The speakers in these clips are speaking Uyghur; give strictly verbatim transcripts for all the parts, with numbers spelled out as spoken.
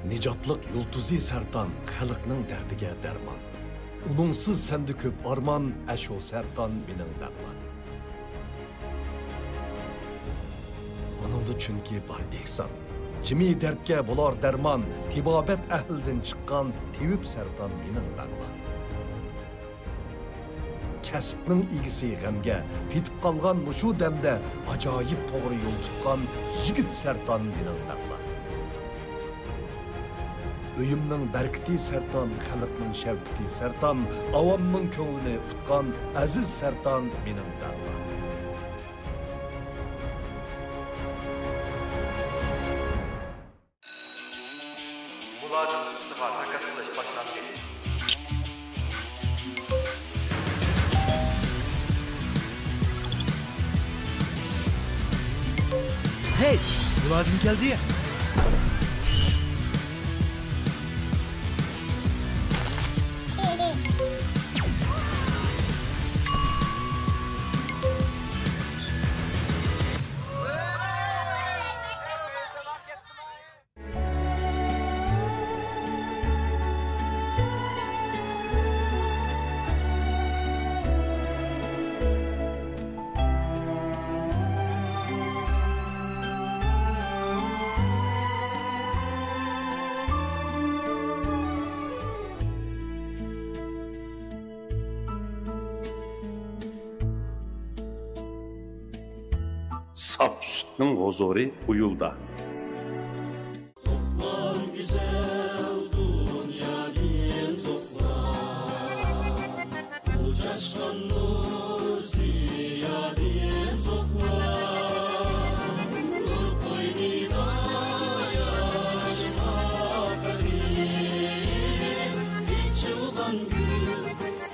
نىجاتلىق يۇلتۇزى سەرتان، خەلقنىڭ دەردىگە دەرمان. ئۇنىڭسىز سەندە كۆپ ئارمان، ئەشۇ سەرتان مېنىڭ دەڭلا. ئۇنىڭدا چۈنكى بار ئېھسان، جىمى دەردكە بولار دەرمان، تېبابەت ئەھلىدىن چىققان تېۋىپ سەرتان مېنىڭ دەڭلا. كەسىپنىڭ ئىگىسى غەمگە پېتىپ قالغان مۇشۇ دەمدە، ئاجايىپ توغرا يول تۇتقان يىگىت سەرتان مېنىڭ دەڭلا. ئۆيۈمنىڭ بەرىكىتى سەرتان، خەلقنىڭ شەۋكىتى سەرتان، ئاۋامنىڭ كۆڭلىنى ئۇتقان ئەزىز سەرتان مېنىڭ دەڭلا. مۇلازىم سۇپىسىغا زاكاز قىلىش باشلاندى. ھەي، مۇلازىم كەلدى. ساپ سۈتنىڭ ھۇزۇرى ئۇيۇلدا. زوقلان گۈزەل دۇنيادىن زوقلان، بۇ چاچقان نۇر زىيادىن زوقلان. نۇر قوينىدا ياش ئاقىدى، ئېچىلغان گۈل،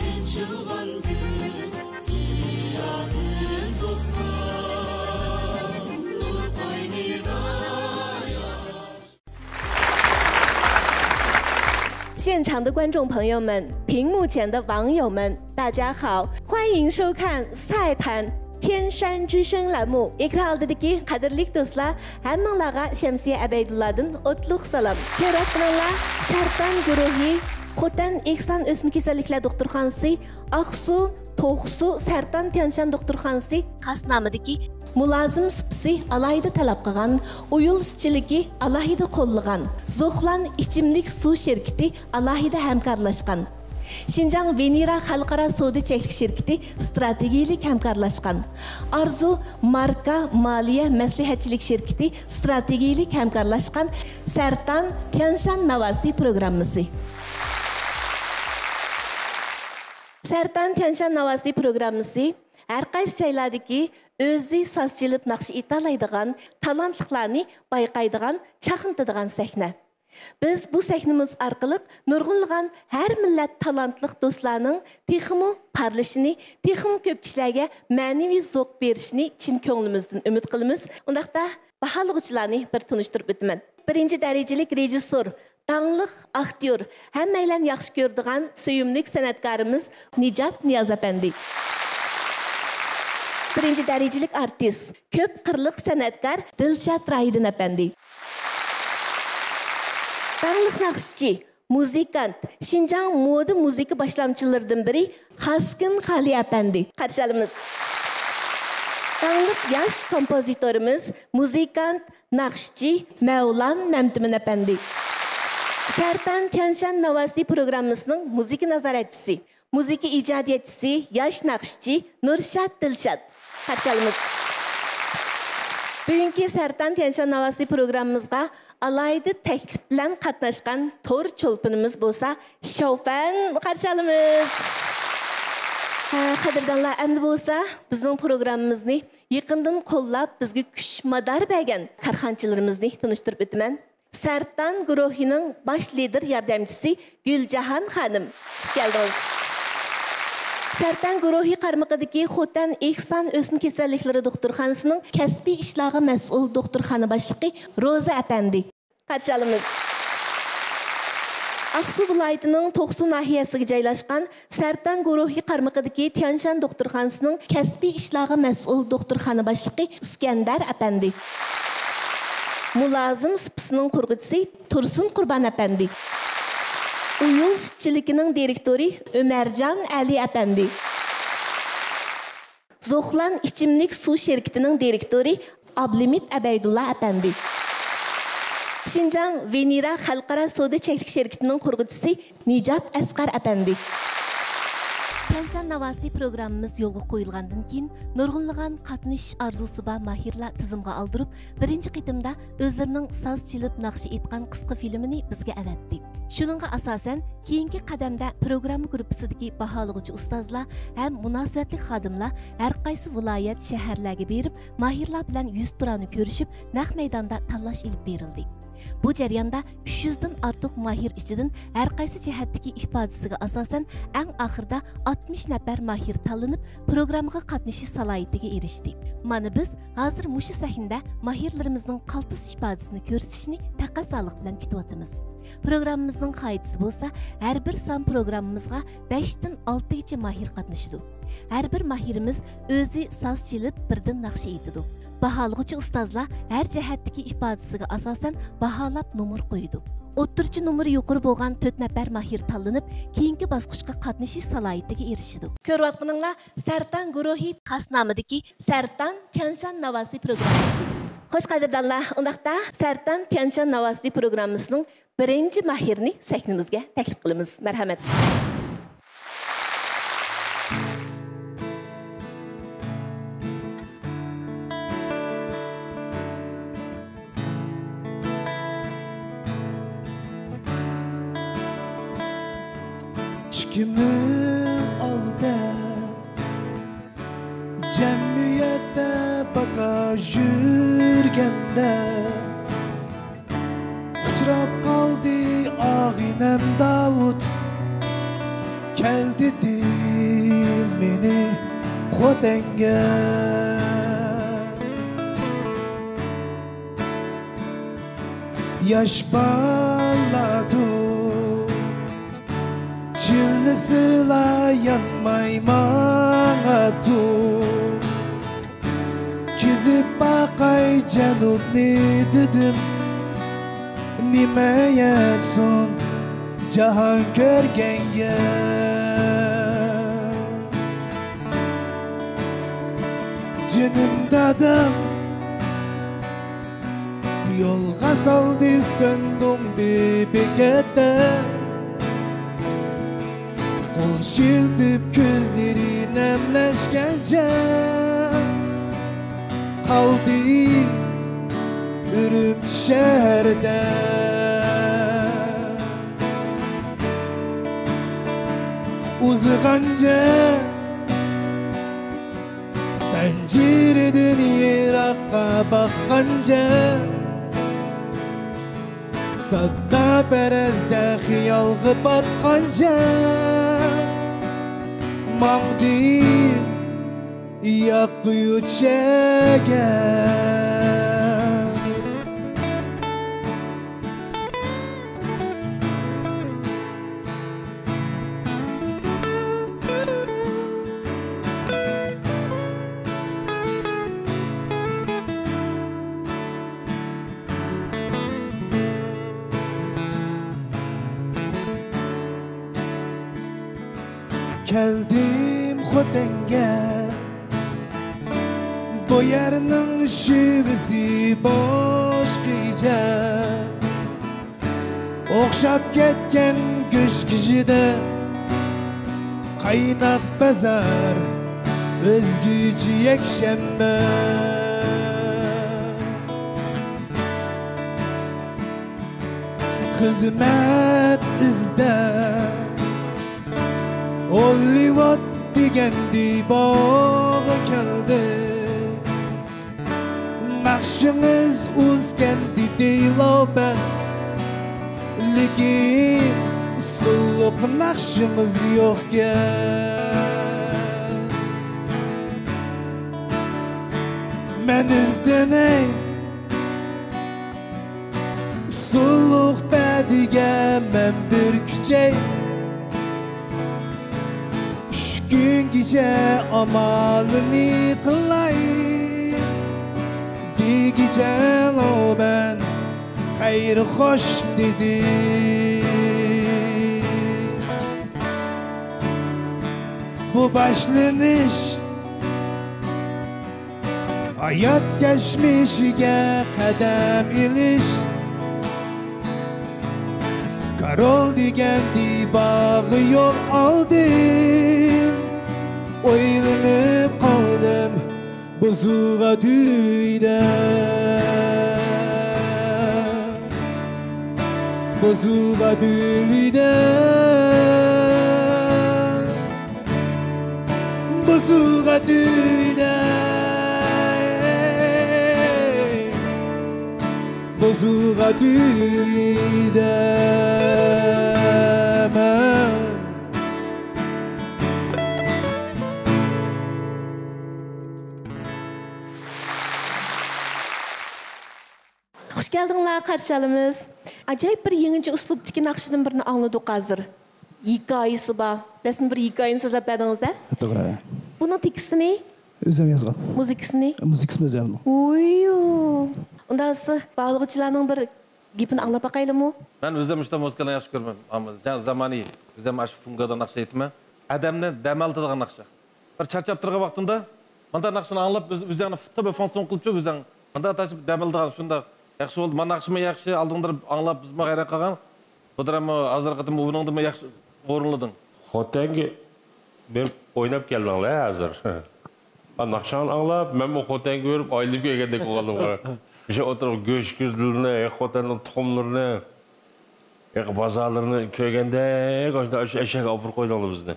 ئېچىلغان گۈل، زىيادىن زوقلان. نۇر قوينىدا ياش. 现场的观众朋友们，屏幕前的网友们，大家好，欢迎收看《赛坛天山之声》栏目。 ئېكران ئالدىدىكى قەدىرلىك دوستلار، ھەممىڭلارغا شەمسىيە ئەبەيدۇللادىن ئوتلۇق سالام. كۆرۈۋاتقىنىڭلار، سەرتان گۇرۇھى، خوتەن ئېھسان ئۆسمە كېسەللىكلەر دوختۇرخانىسى، ئاقسۇ، توقسۇ، سەرتان تيەنشان دوختۇرخانىسى خاسنامىدىكى مۇلازىم سۇپىسى ئالاھىدە تەلەپ قىلغان، ئۇيۇل سۈتچىلىكى ئالاھىدە قوللىغان، زوخلان ئىچىملىك سۇ شىركىتى ئالاھىدە ھەمكارلاشقان، شىنجاڭ ۋېنېرا خەلقئارا سودا چەكلىك شىركىتى ستراتېگىيىلىك ھەمكارلاشقان، ئارزۇ ماركا مالىيە مەسلىھەتچىلىك شىركىتى ستراتېگىيىلىك ھەمكارلاشقان سەرتان تيەنشان ناۋاسى پروگراممىسى. سەرتان تيەنشان ناۋاسى پروگراممىسى ھەر قايسى جايلاردىكى ئۆزى ساز چېلىپ ناخشا ئېيتالايدىغان تالانتلىقلارنى بايقايدىغان، چاقنىتىدىغان سەھنە. بىز بۇ سەھنىمىز ئارقىلىق نۇرغۇنلىغان ھەر مىللەت تالانتلىق دوستلارنىڭ تېخىمۇ پارلىشىنى، تېخىمۇ كۆپ كىشىلەرگە مەنىۋى زوق بېرىشىنى چىن كۆڭلىمىزدىن ئۈمىد قىلىمىز. ئۇنداقتا باھالىغۇچىلارنى بىر تونۇشتۇرۇپ ئۆتىمەن. بىرىنچى دەرىجىلىك رېژىسسور، داڭلىق ئاكتيور، ھەممەيلەن ياخشى كۆرىدىغان سۆيۈملۈك سەنئەتكارىمىز نىجات نىياز ئەپەندى. بىرىنچى دەرىجىلىك ئارتىس، كۆپ قىرلىق سەنئەتكار دىلشات راھىدىن ئەپەندى. داڭلىق ناخشىچى، مۇزىكانت، شىنجاڭ مودا مۇزىكا باشلامچىلىرىدىن بىرى خاسكىن خالى ئەپەندى. قارشى ئالىمىز. داڭلىق ياش كومپوزىتورىمىز، مۇزىكانت، ناخشىچى مەۋلان مەمتىمىن ئەپەندى. سەرتان تيەنشان ناۋاسى پروگراممىسىنىڭ مۇزىكا نازارەتچىسى، مۇزىكا ئىجادىيەتچىسى، ياش ناخشىچى نۇرشات دىلشات. قارشى ئالىمىز. بۈگۈنكى سەرتان تيەنشان ناۋاسى پروگراممىمىزغا ئالاھىدە تەكلىپ بىلەن قاتناشقان تور چولپىنىمىز بولسا شاۋفەن. قارشى ئالىمىز. ھە، قەدىردانلار، ئەمدى بولسا بىزنىڭ پروگراممىمىزنى يېقىندىن قوللاپ، بىزگە كۈچ، مادار بەرگەن كارخانىچىلىرىمىزنى تونۇشتۇرۇپ ئۆتىمەن. سەرتان گۇرۇھىنىڭ باش لىدىر ياردەمچىسى گۈلجاھان خانىم، خۇش كەلدىڭىز. سەرتان گۇرۇھى قارمىقىدىكى خوتەن ئېھسان ئۆسمە كېسەللىكلىرى دوختۇرخانىسىنىڭ كەسپىي ئىشلارغا مەسئۇل دوختۇرخانا باشلىقى روزا ئەپەندى. قارشى ئالىمىز. ئاقسۇ ۋىلايىتىنىڭ توقسۇ ناھىيەسىگە جايلاشقان سەرتان گۇرۇھى قارمىقىدىكى تيەنشان دوختۇرخانىسىنىڭ كەسپىي ئىشلارغا مەسئۇل دوختۇرخانا باشلىقى ئىسكەندەر ئەپەندى. مۇلازىم سۇپىسىنىڭ قۇرغۇچىسى تۇرسۇن قۇربان ئەپەندى. ئۇيۇل سۈتچىلىكىنىڭ دىرېكتورى ئۆمەرجان ئەلى ئەپەندى. زوخلان ئىچىملىك سۇ شىركىتىنىڭ دىرېكتورى ئابلىمىت ئەبەيدۇللا ئەپەندى. شىنجاڭ ۋېنېرا خەلقئارا سودا چەكلىك شىركىتىنىڭ قۇرغۇچىسى نىجات ئەسقەر ئەپەندى. تيەنشان ناۋاسى پروگراممىمىز يولغا قويۇلغاندىن كېيىن، نۇرغۇنلىغان قاتنىشىش ئارزۇسى بار ماھىرلار تىزىمغا ئالدۇرۇپ، بىرىنچى قېتىمدا ئۆزلىرىنىڭ ساز چېلىپ ناخشا ئېيتقان قىسقا فىلىمىنى بىزگە ئەۋەتتى. شۇنىڭغا ئاساسەن، كېيىنكى قەدەمدە پروگرامما گۇرۇپپىسىدىكى باھالىغۇچى ئۇستازلار ھەم مۇناسىۋەتلىك خادىملار ھەرقايسى ۋىلايەت، شەھەرلەرگە بېرىپ، ماھىرلار بىلەن يۈزتۇرانە كۆرۈشۈپ، نەق مەيداندا تاللاش ئېلىپ بېرىلدى. بۇ جەرياندا ئۈچ يۈزدىن ئارتۇق ماھىر ئىچىدىن ھەرقايسى جەھەتتىكى ئىپادىسىگە ئاساسەن، ئەڭ ئاخىرىدا ئاتمىش نەپەر ماھىر تاللىنىپ، پروگراممىغا قاتنىشىش سالاھىيىتىگە ئېرىشتى. مانا بىز ھازىر مۇشۇ سەھنىدە ماھىرلىرىمىزنىڭ قالتىس ئىپادىسىنى كۆرسىتىشىنى تەقەززالىق بىلەن كۈتۈۋاتىمىز. پروگراممىمىزنىڭ قائىدىسى بولسا، ھەر بىر سان پروگراممىمىزغا بەشتىن ئالتىگىچە ماھىر قاتنىشىدۇ. ھەر بىر ماھىرىمىز ئۆزى ساز چېلىپ، بىردىن ناخشا ئېيتىدۇ. باھالىغۇچى ئۇستازلار ھەر جەھەتتىكى ئىپادىسىگە ئاساسەن باھالاپ نومۇر قويىدۇ. ئوتتۇرىچە نومۇرى يۇقىرى بولغان تۆت نەپەر ماھىر تاللىنىپ، كېيىنكى باسقۇچقا قاتنىشىش سالاھىيىتىگە ئېرىشىدۇ. كۆرۈۋاتقىنىڭلار سەرتان گۇرۇھى خاس نامىدىكى سەرتان تيەنشان ناۋاسى پروگراممىسى. خوش، قەدىردانلار، ئۇنداقتا سەرتان تيەنشان ناۋاسى پروگراممىسىنىڭ بىرىنچى ماھىرىنى سەھنىمىزگە تەكلىپ قىلىمىز. مەرھەمەت. ئىككى مىڭ ئالتە جەمئىيەتتە باكا يۈرگەندە، ئۇچراپ قالدى ئاغىنەم داۋۇت، كەل دېدى مېنى خوتەنگە. ياش بالادۇر، چىللىسىلا يانماي ماڭاتۇر. كېزىپ باقاي جەنۇبنى دېدىم، نېمە يەتسۇن جاھان كۆرگەنگە. جېنىم دادام يولغا سالدى، سۆندۈڭ بىر بېكەتتە. قول شىلتىپ كۆزلىرى نەملەشكەنچە قالدى ئۈرۈمچى شەھەردە. ئۇزىغانچە پەنجىرىدىن يىراققا باققانچە، سادداپەرەستە خىيالغا پاتقانچە، ماڭدىم ياقا يۇرت شەھەرگە. كەلدىم خوتەنگە، بۇ يەرنىڭ شېۋىسى بوشقىچە. ئوخشاپ كەتكەن گۆش كىشىدە قايناق بازار، ئۆزگىچە يەكشەنبە. خىزمەت ئىزدەپ ھوللىۋۇد دېگەن دىباغا كەلدى. ناخشىڭىز ئۇزكەن دېدى لوبەن، لېكىن ئۇسسۇللۇق ناخشىڭىز يوقكەن. مەن ئىزدىنەي ئۇسسۇللۇق بەدىگە مەن بىر كۈچەي. ئۈچ كۈنگىچە ئامالىنى قىلاي، دېگەن گېچەلەر مەن خەير خوش دېدى. بۇ باشلىنىش، ھايات كەچمىشىگە قەدەم ئېلىش. كارول دېگەن دىباغا يول ئالدىم. ئويلىنىپ قالدىم بۇزۇلغان تۈۋىدە. بۇزۇلغان تۈۋىدە. بۇزۇلغان تۈۋىدە. بۇزۇلغان تۈۋىدە مەن. خۇش كەلدىڭلار، قارشى ئالىمىز. ئاجايىپ بىر يېڭىچە ئۇسلۇبتىكى ناخشىدىن بىرنى ئاڭلىدۇق ھازىر. ھېكايىسى بار. رەسمىي بىر ھېكايىنى سۆزلەپ بەردىڭىز-دە. توغرا. بۇنىڭ تېكىستىنى؟ ئۆزۈم يازغان. مۇزىكىسىنى؟ مۇزىكىسىمۇ ئۆزۈمنىڭ. ئۇيۇ. ئۇندا سىز باھالىغۇچىلارنىڭ بىر گېپىنى ئاڭلاپ باقايلىمۇ؟ مەن ئۆزۈم مۇشۇنداق مۇزىكىلارنى ياخشى كۆرىمەن. ئەمما زامانىي، ئۆزۈم ئاشۇ فۇڭگادا ناخشا ئېيتىمەن. ئادەمنى دەم ئالدۇرىدىغان ناخشا. بىر چارچاپ تۇرغان ۋاقتىڭدا مانداق ناخشىنى ئاڭلاپ، ئۆز-، ئۆزۈڭنى تېخى بىر فونكسىيون قىلىپچۇ ئۆزۈڭ. مانداق تاشلاپ دەم ئالىدىغان شۇنداق. ياخشى بولدى. مانا ناخشىمۇ ياخشى، ئالدىڭدا ئاڭلاپ بىزمۇ ھەيران قالغان. بۇ دەممۇ ھازىرقى قېتىم ئۇنىڭدىنمۇ ياخشى ئورۇنلىدىڭ. خوتەنگە بېرىپ ئويناپ كەلدىڭلار ھازىر. ھا، ناخشاڭنى ئاڭلاپ، مەنمۇ خوتەنگە بېرىپ ئايلىنىپ كەلگەندەك بولغانلىقى. ئوشۇ ئوتتۇرىغا گۆشكىردىلىنى، خوتەننىڭ تۇخۇملىرىنى، بازارلىرىنى كۆرگەندەك، ئاشۇنداق ئەشەگە ئاپىرىپ قويدۇڭلار بىزنى.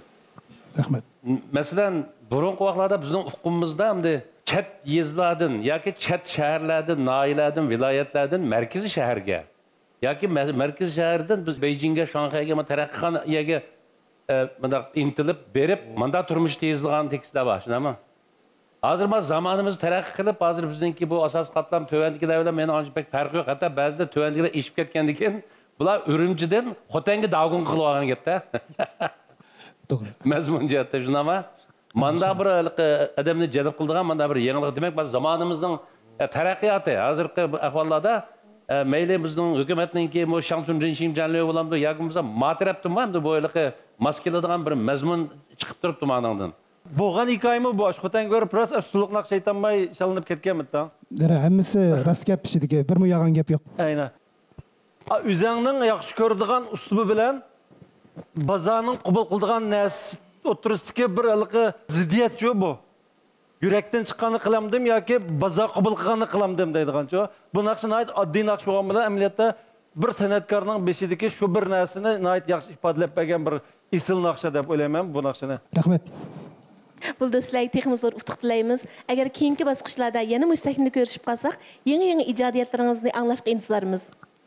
رەھمەت. مەسىلەن، بۇرۇنقى ۋاقىتلاردا بىزنىڭ ئۇققۇمىمىزدا ئەمدى چەت يېزىلاردىن ياكى چەت شەھەرلەردىن، ناھىيەلەردىن، ۋىلايەتلەردىن مەركىزىي شەھەرگە ياكى مە-، مەركىزىي شەھەردىن بىز بېيجىڭگە، شاڭخەيگە، مانا تەرەققىي قىلغان يەرگە، ئە، مۇنداق ئىنتىلىپ بېرىپ، ماندا تۇرمۇش تېزلىغان تېكىستلەر بار، شۇنداقمۇ؟ ھازىر ما زامانىمىز تەرەققىي قىلىپ، ھازىر بىزنىڭكى بۇ ئاساسىي قاتلام تۆۋەندىكىلەر بىلەن مېنىڭ ئانچە بەك پەرقى يوق. ھەتتا بەزىدە تۆۋەندىكىلەر ئېشىپ كەتكەندىكىن، بۇلار ئۈرۈمچىدىن خوتەنگە داگۇن قىلىۋالغان گەپتە. توغرا. مەزمۇن جەھەتتە شۇنداقمۇ؟ ماندا بىر ھېلىقى ئادەمنى جەلپ قىلىدىغان ماندا بىر يېڭىلىق. دېمەك، بۇ زامانىمىزنىڭ، ئە، تەرەققىياتى ھازىرقى بۇ ئەھۋاللاردا، ئە، مەيلى بىزنىڭ ھۆكۈمەتنىڭكى بۇ شاڭسۇن جىنشىڭ جەنليۇ بولامدۇ ياكى بولمىسا ماتېرەپتىمۇ ئەمدى بۇ ھېلىقى ماس كېلىدىغان بىر مەزمۇن چىقىپ تۇرۇپتۇ مانىڭدىن. بولغان ھېكايىمۇ بۇ. ئاشۇ خوتەنگە بېرىپ راست ئەسلىلىق ناخشا ئېيتالماي شاللىنىپ كەتكەنمىتىڭ؟ ھەممىسى راست گەپ ئىچىدىكى، بىرمۇ يالغان گەپ يوق. ئەينە. ئا، ئۆزەڭنىڭ ياخشى كۆرىدىغان ئۇسلۇبى بىلەن بازارنىڭ قوبۇل قىلىدىغان نەرسىسى ئوتتۇرىسىدىكى بىر ھېلىقى زىددىيەتچۇ بۇ. يۈرەكتىن چىققاننى قىلامدىم ياكى بازار قوبۇل قىلغاننى قىلامدىم دەيدىغانچۇ. بۇ ناخشا ناھايىتى ئاددىي ناخشا بولغان بىلەن، ئەمەلىيەتتە بىر سەنئەتكارنىڭ بېشىدىكى شۇ بىر نەرسىنى ناھايىتى ياخشى ئىپادىلەپ بەرگەن بىر ئېسىل ناخشا دەپ ئويلايمەن بۇ ناخشىنى. رەھمەت. بولدى، سىلەرگە تېخىمۇ زور ئۇتۇق تىلەيمىز. ئەگەر كېيىنكى باسقۇچلاردا يەنە مۇشۇ سەھنىدە كۆرۈشۈپ قالساق، يېڭى-يېڭى ئىجادىيەتلىرىڭىزنى ئاڭلاشقا ئىنتىزارمىز.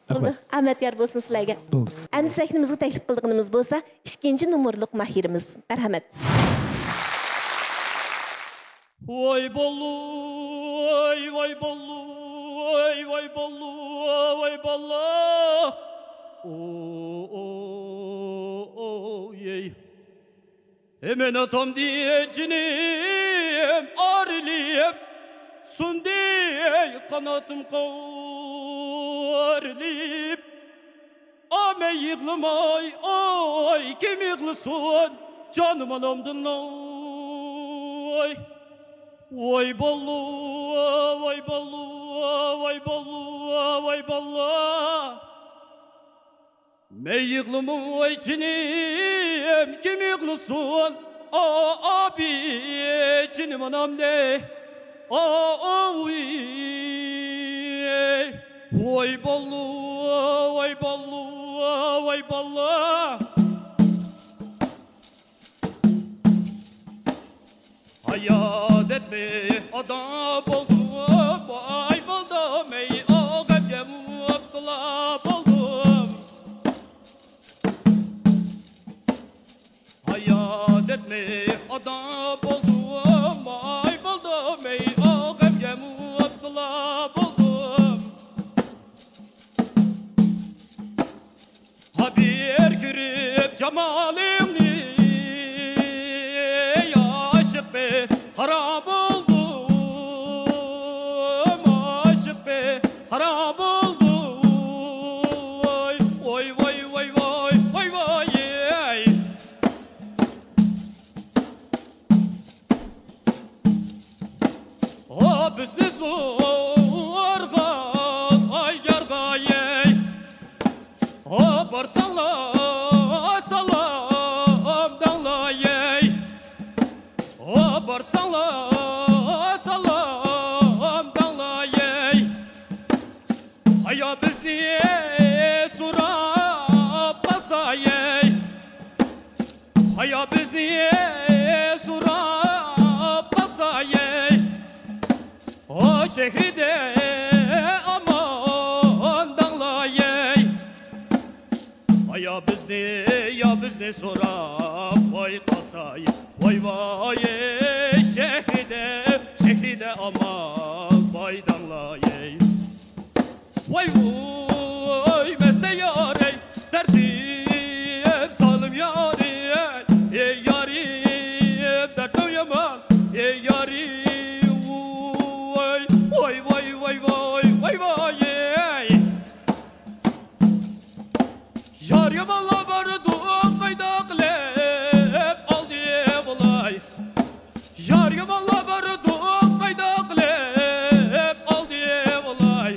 بولدى. رەھمەت. ئامەت يار بولسۇن سىلەرگە. بولدى. ئەمدى سەھنىمىزگە تەكلىپ قىلىدىغىنىمىز بولسا ئىككىنچى نومۇرلۇق ماھىرىمىز. مەرھەمەت. ۋاي باللا، ۋاي باللا، ۋاي باللا، ۋاي باللا. ئو، ئو، ئو، ئو، يەي. مېنىڭ تامدىن جېنىم ئايرىلىپ، سۇندى قاناتىم قايرىلىپ. ئا، مەن يىغلىماي، ئاي، كىم يىغلىسۇن، جانىم ئانامدىن ئاي. ۋاي باللا، ۋاي باللا، ۋاي باللا، ۋاي باللا. مەن يىغلىماي جېنىم، كىم يىغلىسۇن؟ ئا، ئابى، جېنىم ئانامنى. ئا، ئاۋۇي. ۋاي باللا، ۋاي باللا، ۋاي باللا. ھايات ئەتمە ئادا بولدۇم، ۋاي بولدۇم، ئەي، ئا، غەمگە مۇپتىلا بولدۇم. ھايات ئەتمە ئادا بولدۇم، ۋاي بولدۇم، ئەي، ئا، غەمگە مۇپتىلا بولدۇم. ھا، بىر كۆرۈپ جامالىڭنى، ئاشىق بىر قارا بولدۇم، ئاشىق ئاپارساڭلار سالام دەڭلايەي. ئاپارساڭلار سالام دەڭلايەي. ھايا بىزنى سوراپ قالسايەي. ھايا بىزنى سوراپ قالسايەي. ئۇ شەھىرىدە ئامان دەڭلايەي. ئايا بىزنى، يا بىزنى سوراپ ۋاي قالساي، ۋاي ۋاي، شەھىرىدە، شەھىرىدە ئامان ۋاي دەڭلايەي. ۋاي ۋاي، مەستە يارەي، دەردىم سالىم يارەي، ئەي يارىم، دەردىم يامان، ئەي يارىم، ۋاي ۋاي، ۋاي ۋاي، ۋاي ۋاي، ۋاي ۋاي. يار يامانلار بارىدۇ، قايدا قىلىپ ئالدى بولاي. يار يامانلار بارىدۇ، قايدا قىلىپ ئالدى بولاي.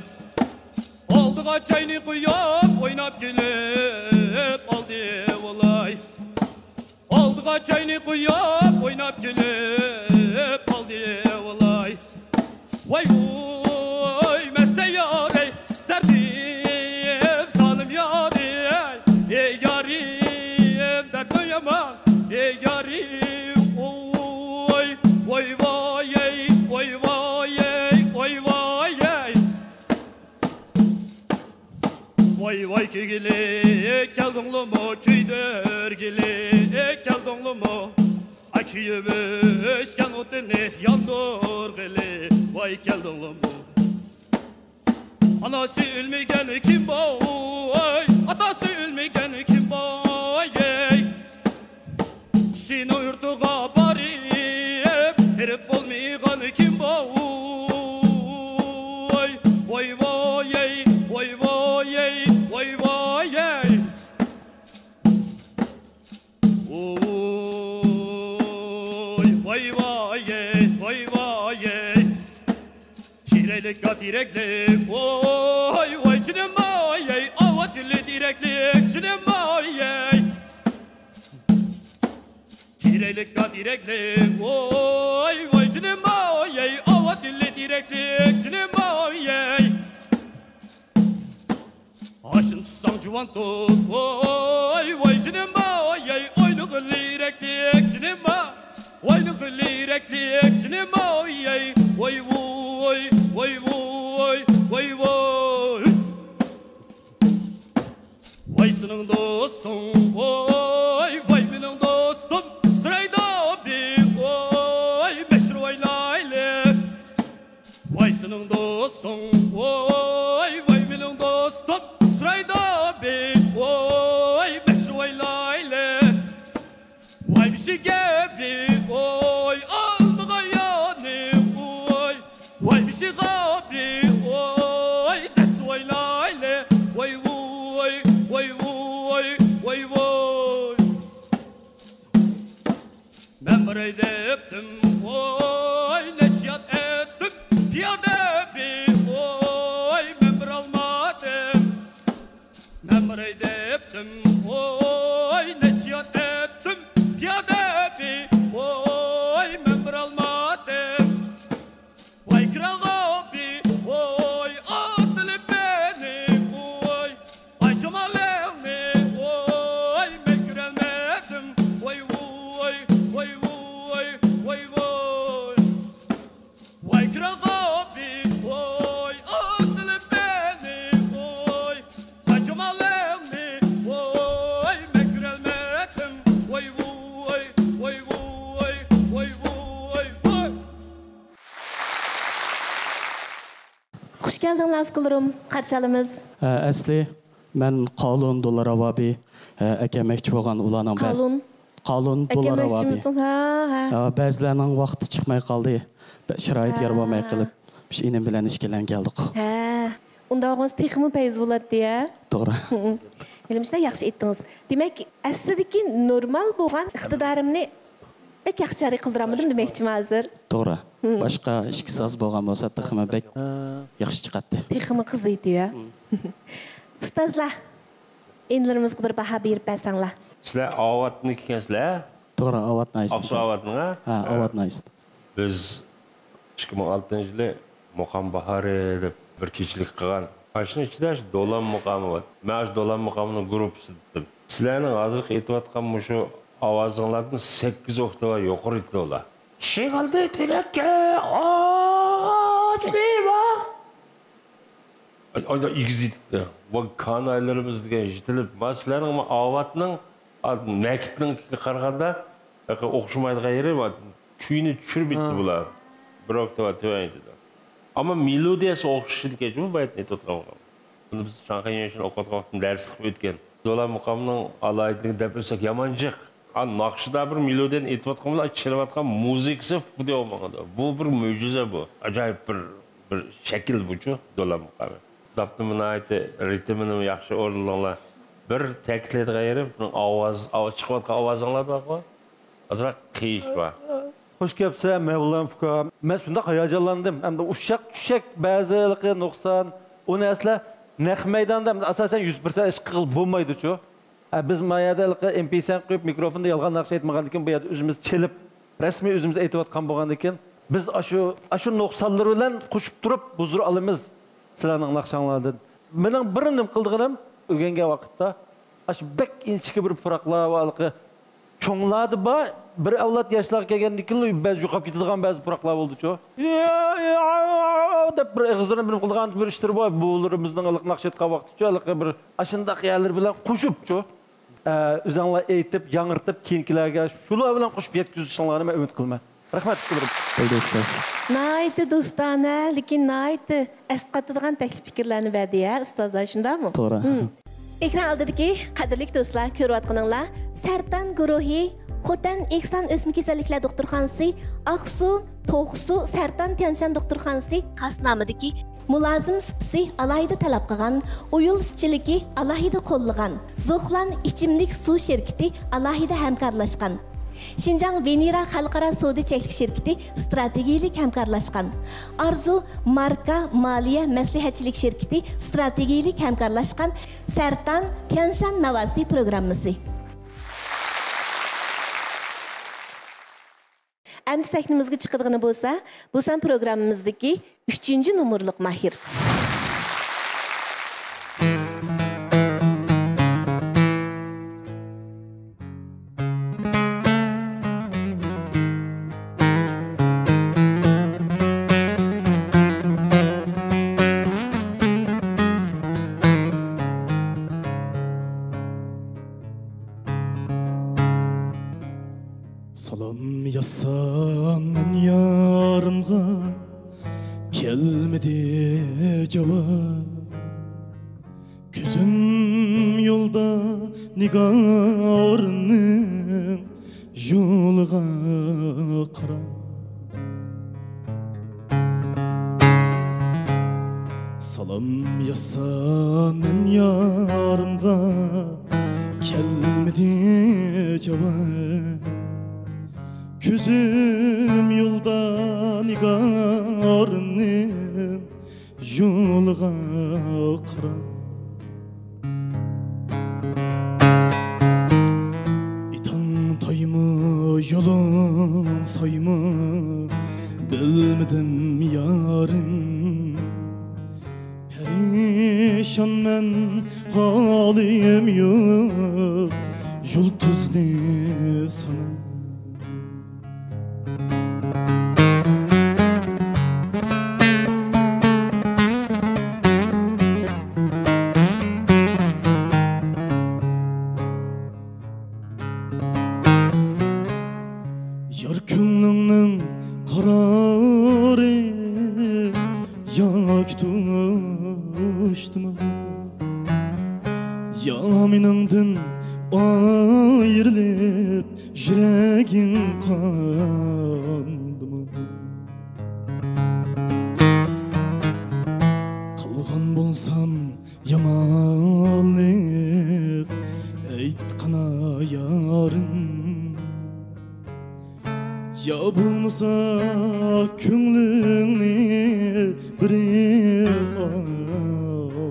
ئالدىغا چاينى قويۇپ، ئويناپ كېلىپ ئالدى بولاي. ئالدىغا چاينى قويۇپ، ئويناپ كېلىپ ئالدى بولاي. ۋاي ۋاي، مەستە يارەي، دەردىم سالىم يارەي، ئەي يارىم، دەردىم يامان، ئەي يارىم، ۋاي ۋاي، ۋاي ۋاي، ۋاي ۋاي، ۋاي ۋاي. ۋاي ۋاي كۈيگىلى كەلدىڭلىمۇ، كۈيدۈرگىلى كەلدىڭلىمۇ؟ ئاي كۆيۈپ ئۆچكەن ئوتىنى ياندۇرغىلى، ۋاي كەلدىڭلىمۇ؟ ئاناسى ئۆلمىگەن كىم بار، ئاتاسى ئۆلمىگەن كىم بار، ئەي؟ كىشىنىڭ يۇرتىغا بارىپ، ھېرىپ بولمىغان كىم بار؟ ۋاي ۋاي، ۋاي ۋاي، ۋاي ۋاي. ۋاي ۋاي، ۋاي ۋاي. تىرەكلىك، تىرەكلىك، ۋاي ۋاي جېنىم ئاي، ئاۋات گۈلى تىرەكلىك جېنىم ئاي. تىرەكلىك، تىرەكلىك، ۋاي ۋاي جېنىم ئاي، ئاۋات گۈلى تىرەكلىك جېنىم ئاي. ھاشىم تۇتساڭ جۇۋان تۇت، ۋاي ۋاي جېنىم ئاي، ئوينىغىلى يۈرەكلىك جېنىم ئاي، ئوينىغىلى يۈرەكلىك جېنىم ئاي، ۋاي ۋاي، ۋاي ۋاي، ۋاي ۋاي. ۋاي سېنىڭ دوستۇڭ، ۋاي ۋاي مېنىڭ دوستۇم، سىرايدا بىر، ۋاي مەشھۇر ئوينايلى. ۋاي سېنىڭ دوستۇڭ، ۋاي ۋاي مېنىڭ دوستۇم، سىرايدا بىر، ۋاي مەشھۇر ئوينايلى. ۋاي بېشى گەپى، ۋاي ئالمىغا يانى، ۋاي. ۋاي بېشى غاپى، ۋاي دەس ئوينايلى. ۋاي ۋاي، ۋاي ۋاي، ۋاي ۋاي. مەن باراي دەپتىم، ۋاي نەچچە يات ئەتتىم، پىيادە بىر، ۋاي مەن بارالمادىم. مەن باراي دەپتىم، ۋاي نەچچە يات ئەتتىم، پىيادە بىر، ۋاي مەن بارالمادىم. ۋاي كىرا غاپى، ۋاي ئاتىلىپ مېنى، ۋاي. ۋاي جامالىڭنى، ۋاي مەن كۆرەلمىدىم، ۋاي ۋاي، ۋاي ۋاي، ۋاي ۋاي. ۋاي كىرا غاپى، ۋاي ئاتىلىپ مېنى، ۋاي. ۋاي جامالىڭنى، ۋاي مەن كۆرەلمىدىم، ۋاي ۋاي، ۋاي ۋاي، ۋاي ۋاي، ۋاي. خۇش كەلدىڭلار ئۇكىلىرىم، قارشى ئالىمىز. ئە، ئەسلى مەن قالۇن دولار ئاۋابى، ئە، ئەكەلمەكچى بولغان ئۇلارنىڭ بەز-، قالۇن. قالۇن دولار ئاۋابى. ئەكەلمەكچىمىسىڭ؟ ھە، ھە. ئە، بەزىلەرنىڭ ۋاقتى چىقماي قالدى. بە-، شارائىت يار بولماي قېلىپ، شۇ ئىنىم بىلەن ئىككىلەن كەلدۇق. ھە. ئۇنداق بولغانسا تېخىمۇ پەيز بولاتتى، ھە؟ توغرا. ھىم. مېنىڭچە ياخشى ئېيتتىڭىز. دېمەك، ئەسلىدىكى نورمال بولغان ئىقتىدارىمنى بەك ياخشى جارى قىلدۇرالمىدىم دېمەكچىمەن ھازىر. توغرا. ھىم. باشقا ئىككى ساز بولغان بولسا تېخىمۇ بەك ياخشى چىقاتتى. تېخىمۇ قىزىيتتى، ھە؟ ھىم. ئۇستازلار، ئىنىلىرىمىزغا بىر باھا بېرىپ بەرسەڭلار. سىلەر ئاۋاتنىڭ ئىكەنسىلەر؟ توغرا، ئاۋاتنىڭ ئايسىتى. ئاقسۇ ئاۋاتنىڭ، ھە؟ ھە، ھە. ئاۋاتنىڭ ئايسىتى. بىز ئىككى مىڭ ئالتىنچى يىلى مۇقام باھارى دەپ بىر كېچىلىك قىلغان. ئاشۇنىڭ ئىچىدە شۇ دولان مۇقامى بار. مەن ئاشۇ دولان مۇقامىنىڭ گۇرۇپپىسىدا ئېيتتىم. سىلەرنىڭ ھازىرقى ئېيتىۋاتقان مۇشۇ ئاۋازىڭلاردىن سەككىز ئوكتاۋا يۇقىرى ئېيتىدۇ ئۇلار. ئىشىك ئالدى تېرەككە ئاجرىما. ئانداق ئېگىز يېتىپتۇ. ۋاي، كانايلىرىمىز دېگەن يېتىلىپ، ما سىلەرنىڭ ما ئاۋاتنىڭ، ئا، نەكىتنىڭكىگە قارىغاندا ئوخشىمايدىغان يېرى بار. كۈيىنى چۈشۈرۈپ يېتىتتى بۇلار. بىر ئوكتاۋا تۆۋەن يېتىدۇ. ئەمما مېلودىيەسى ئوخشىشىدىكەن بۇ باياتىن ئېيتىۋاتقان. بۇنى بىز شاڭخەي يۈەنشىن ئوقۇۋاتقان ۋاقتىمدا دەرسلىككە ئۆتكەن. دولان مۇقامىنىڭ ئالاھىدىلىكىنى دەپ ئۆتسەك يامان جىق. ئا، ناخشىدا بىر مېلودىيەنى ئېيتىۋاتقان بىلەن چېلىۋاتقان مۇزىكىسى فۇدياۋ ماڭىدۇ. بۇ بىر مۆجىزە بۇ. ئاجايىپ بىر، بىر شەكىل بۇچۇ، دولان مۇقامى. داپنىمۇ ناھايىتى، رىتىمىنىمۇ ياخشى ئورۇنلىغانلار. بىر تەكىتلەيدىغان يېرىم، بۇنىڭ ئاۋاز، ئاۋاز چىقىۋاتقان ئاۋازىڭلار بارغۇ، ئازراق قىيىش بار. خوش كەپسەن، مەۋلان ئۇكا. مەن شۇنداق ھاياجانلاندىم. ھەمدە ئۇششاق چۈشەك بەزى ھېلىقى نۇقسان، ئۇ نەرسىلەر نەق مەيداندا، ئاساسەن، يۈز پىرسەنت ئىش قىلغىلى بولمايدۇچۇ. ھە، بىز ما يەردە ھېلىقى ئېم پى سەن قويۇپ، مىكروفوندا يالغان ناخشا ئېيتمىغاندىكىن، بۇ يەردە ئۆزىمىز چېلىپ، رەسمىي ئۆزىمىز ئېيتىۋاتقان بولغاندىكىن، بىز ئاشۇ، ئاشۇ نۇقسانلىرى بىلەن قوشۇپ تۇرۇپ ھۇزۇر ئالىمىز سىلەرنىڭ ناخشاڭلاردىن. مېنىڭ بىر نېمە قىلىدىغىنىم، ئۆگەنگەن ۋاقىتتا ئاشۇ بەك ئىنچىكە بىر پۇراقلار ۋە ھېلىقى چوڭلاردا بار، بىر ئەۋلاد ياشلارغا كەلگەندىن كېيىن بەزى يوقاپ كېتىدىغان بەزى پۇراقلار بولىدۇچۇ. دەپ بىر ئېغىزلىرىنى بىر قىلىدىغان بىر ئىشلىرى بار. بۇلىرىمىزنىڭ ھېلىقى ناخشا ئېيتقان ۋاقتىچۇ، ھېلىقى بىر ئاشۇنداق يەرلىرى بىلەن قوشۇپچۇ. ئە، ئۆزەڭلار ئېيتىپ، ياڭرىتىپ، كېيىنكىلەرگە شۇلار بىلەن قوشۇپ يەتكۈزۈشۈڭلارنى مەن ئۈمىد قىلىمەن. رەھمەت، ئۇكىلىرىم. بولدى، ئۇستاز. ناھايىتى دوستانە، لېكىن ناھايىتى ئەسقاتىدىغان تەكلىپ پىكىرلەرنى بەردى ھە، ئۇستازلار، شۇنداقمۇ؟ توغرا. مم. ئېكران ئالدىدىكى قەدىرلىك دوستلار، كۆرۈۋاتقىنىڭلار سەرتان گۇرۇھى، خوتەن ئېھسان ئۆسمە كېسەللىكلەر دوختۇرخانىسى، ئاقسۇ، توقسۇ، سەرتان تيەنشان دوختۇرخانىسى، قاس نامىدىكى مۇلازىم سۇپىسى ئالاھىدە تەلەپ قىلغان، ئويۇل سۈتچىلىكى ئالاھىدە قوللىغان، زوخلان ئىچىملىك سۇ شىركىتى ئالاھىدە ھەمكارلاشقان، شىنجاڭ ۋېنېرا خەلقئارا سودا چەكلىك شىركىتى ئىستراتېگىيىلىك ھەمكارلاشقان، ئارزۇ ماركا مالىيە مەسلىھەتچىلىك شىركىتى ئىستراتېگىيىلىك ھەمكارلاشقان، سەرتان تيەنشان ناۋاسى پروگراممىسى. ئەمدى سەھنىمىزگە چىقىدىغىنى بولسا، بۇ سان پروگراممىمىزدىكى ئۈچىنچى نومۇرلۇق ماھىر. سالام يازسام مەن يارىمغا، كەلمىدى جاۋاب. كۆزۈم يولدا نىگارنىڭ يولىغا قاراپ. سالام يازسام مەن يارىمغا، كەلمىدى جاۋاب. كۆزۈم يولدا نىگارنىڭ يولىغا قاراپ. ئېتىڭ تايمۇ، يولۇڭ سايمۇ، بىلمىدىم يارىم. پەرىشانمەن، ھالىم يوق، يۇلتۇزنى ساناپ. يار كۆڭلۈڭنىڭ قارارى ياكى توشتىمۇ؟ يا مېنىڭدىن ئايرىلىپ يۈرەكىڭ قاندىمۇ؟ قىلغان بولسام يامانلىق، ئېيتقىنا يارىم. يا بولمىسا كۆڭلۈڭنى بىرى ئالدىمۇ؟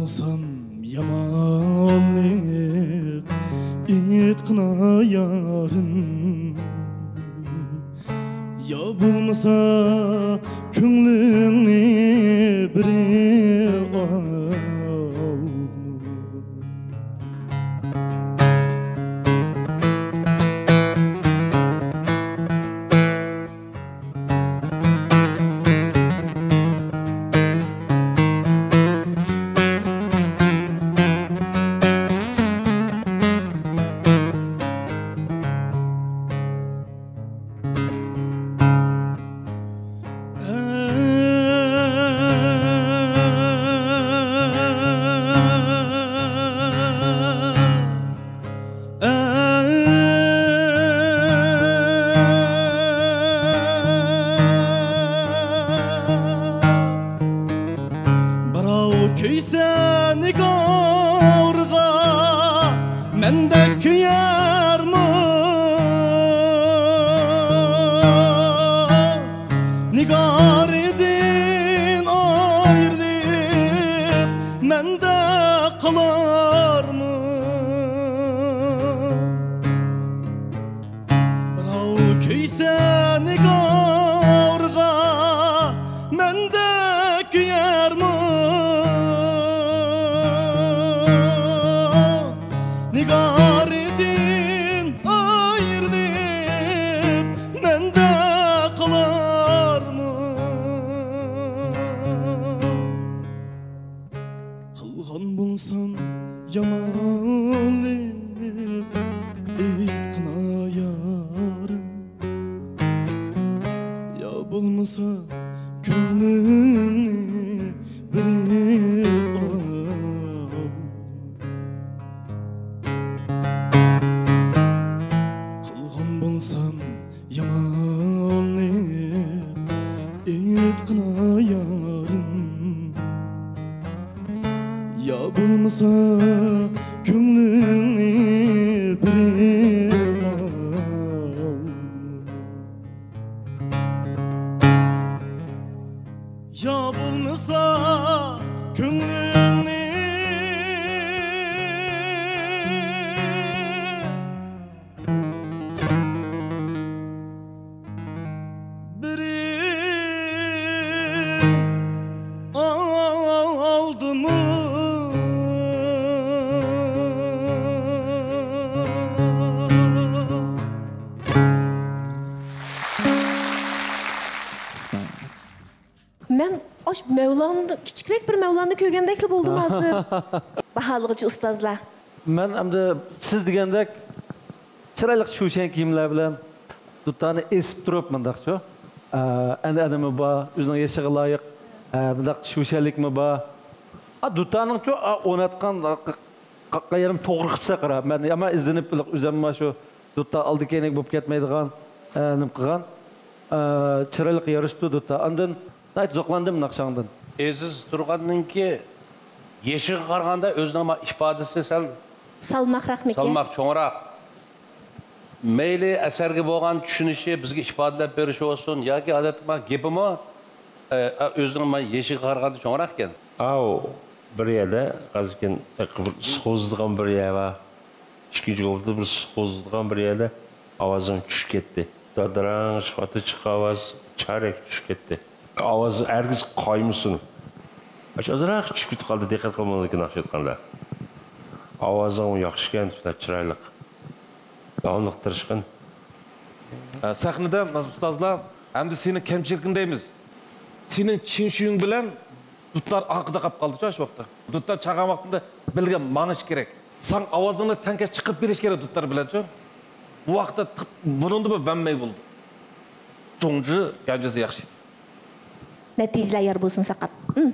سام يامانلىق ئېيتقىنا يارىم، يا بولمىسا كۆڭلۈڭنى بىرى ئالدىمۇ؟ بىراۋ كۆيسە نىگارغا، مەندەك كۆيەرمۇ؟ نىگارىدىن ئايرىلىپ، مەندەك قالارمۇ؟ بىراۋ كۆيسە نىگارغا، مەندەك كۆيەرمۇ؟ نىگارىدىن ئايرىلىپ، مەندەك قالارمۇ؟ قىلغان بولسام يامانلىق، ئېيتقىنا يارىم، يا بولمىسا كۆڭلۈمنى بىرى ئالدىمۇ؟ قىلغان بولسام يامانلىق، ئېيتقىنا يارىم، يا بولمىسا كۆڭلۈڭنى بىرى ئالدىمۇ؟ يا بولمىسا كۆڭلۈڭنى بىرى ئالدىمۇ؟ مەن ئاش مەۋلاندا، كىچىكرەك بىر مەۋلاندا كۆرگەندەكلا بولدۇم ھازىر. باھالىغۇچى ئۇستازلار. مەن ئەمدى سىز دېگەندەك چىرايلىق شۇشەن كىيىملەر بىلەن دۇتارنى ئېسىپ تۇرۇپ مۇنداقچۇ، ئە، ئەنئەنىمۇ بار، ئۆزىنىڭ يېشىغا لايىق، ئە، مۇنداق شۇشەنلىكمۇ بار. ئا، دۇتارنىڭچۇ، ئا، ئويناتقان، ئا، ق-، ق-، قايرىم توغرا قىپسە قاراپ، مەن يامان ئىزدىنىپ، ئۆزۈممۇ شۇ دۇتار ئالدى كەينىگە بولۇپ كەتمەيدىغان، ئە، نېمە قىلغان، ئە، چىرايلىق يارىشىپتۇ دۇتار. ئاندىن ناھايىتى زوقلاندىم ناخشاڭدىن. ئېزىز تۇرغاننىڭكى يېشىغا قارىغاندا ئۆزىنىڭ ما-، ئىپادىسى سەل سالماقراقمىكىن؟ سالماق، چوڭراق. مەيلى ئەسەرگە بولغان چۈشىنىشى، بىزگە ئىپادىلەپ بېرىشى بولسۇن ياكى ئادەتتە ما گېپىمۇ، ئە، ئۆزىنىڭ ما-، يېشىغا قارىغاندا چوڭراق ئىكەن. ئاۋۇ بىر يەردە ھازىركىن بىر سوزىدىغان بىر يەر بار. ئىككىنچى گۇپتىدا بىر سوزىدىغان بىر يەردە ئاۋازىڭ چۈشۈپ كەتتى. دادىراڭ، قاتتىق چىققان ئاۋاز چارەك چۈشۈپ كەتتى. ئاۋاز ھەرگىز قايمىسۇن. ئاشۇ ئازراق چۈشۈپ كېتىپ قالدى، دىققەت قىلمىغاندىكىن ناخشا ئېيتقاندا. ئاۋازىڭمۇ ياخشىكەن، شۇنداق چىرايلىق. داۋاملىق تىرىشقىن. ئە، سەھنىدە، ئۇستازلار، ئەمدى سېنىڭ كەمچىلىكىڭ دەيمىز. سېنىڭ چىڭشۈيۈڭ بىلەن دۇتار ئارقىدا قاپ قالدىچۇ شۇ ۋاقىتتا. دۇتار چالغان ۋاقتىڭدا بىلگە ماڭىش كېرەك. ساڭ ئاۋازىڭنى تەڭكەش چىقىپ بېرىش كېرەك دۇتار بىلەنچۇ. بۇ ۋاقىتتا تىق-، بۇنىڭدا بىر ۋەنمەي بولدى. جۇڭجى يانجىسى ياخشى. نەتىجىلەر يار بولسۇن ساقاپ. ئىم.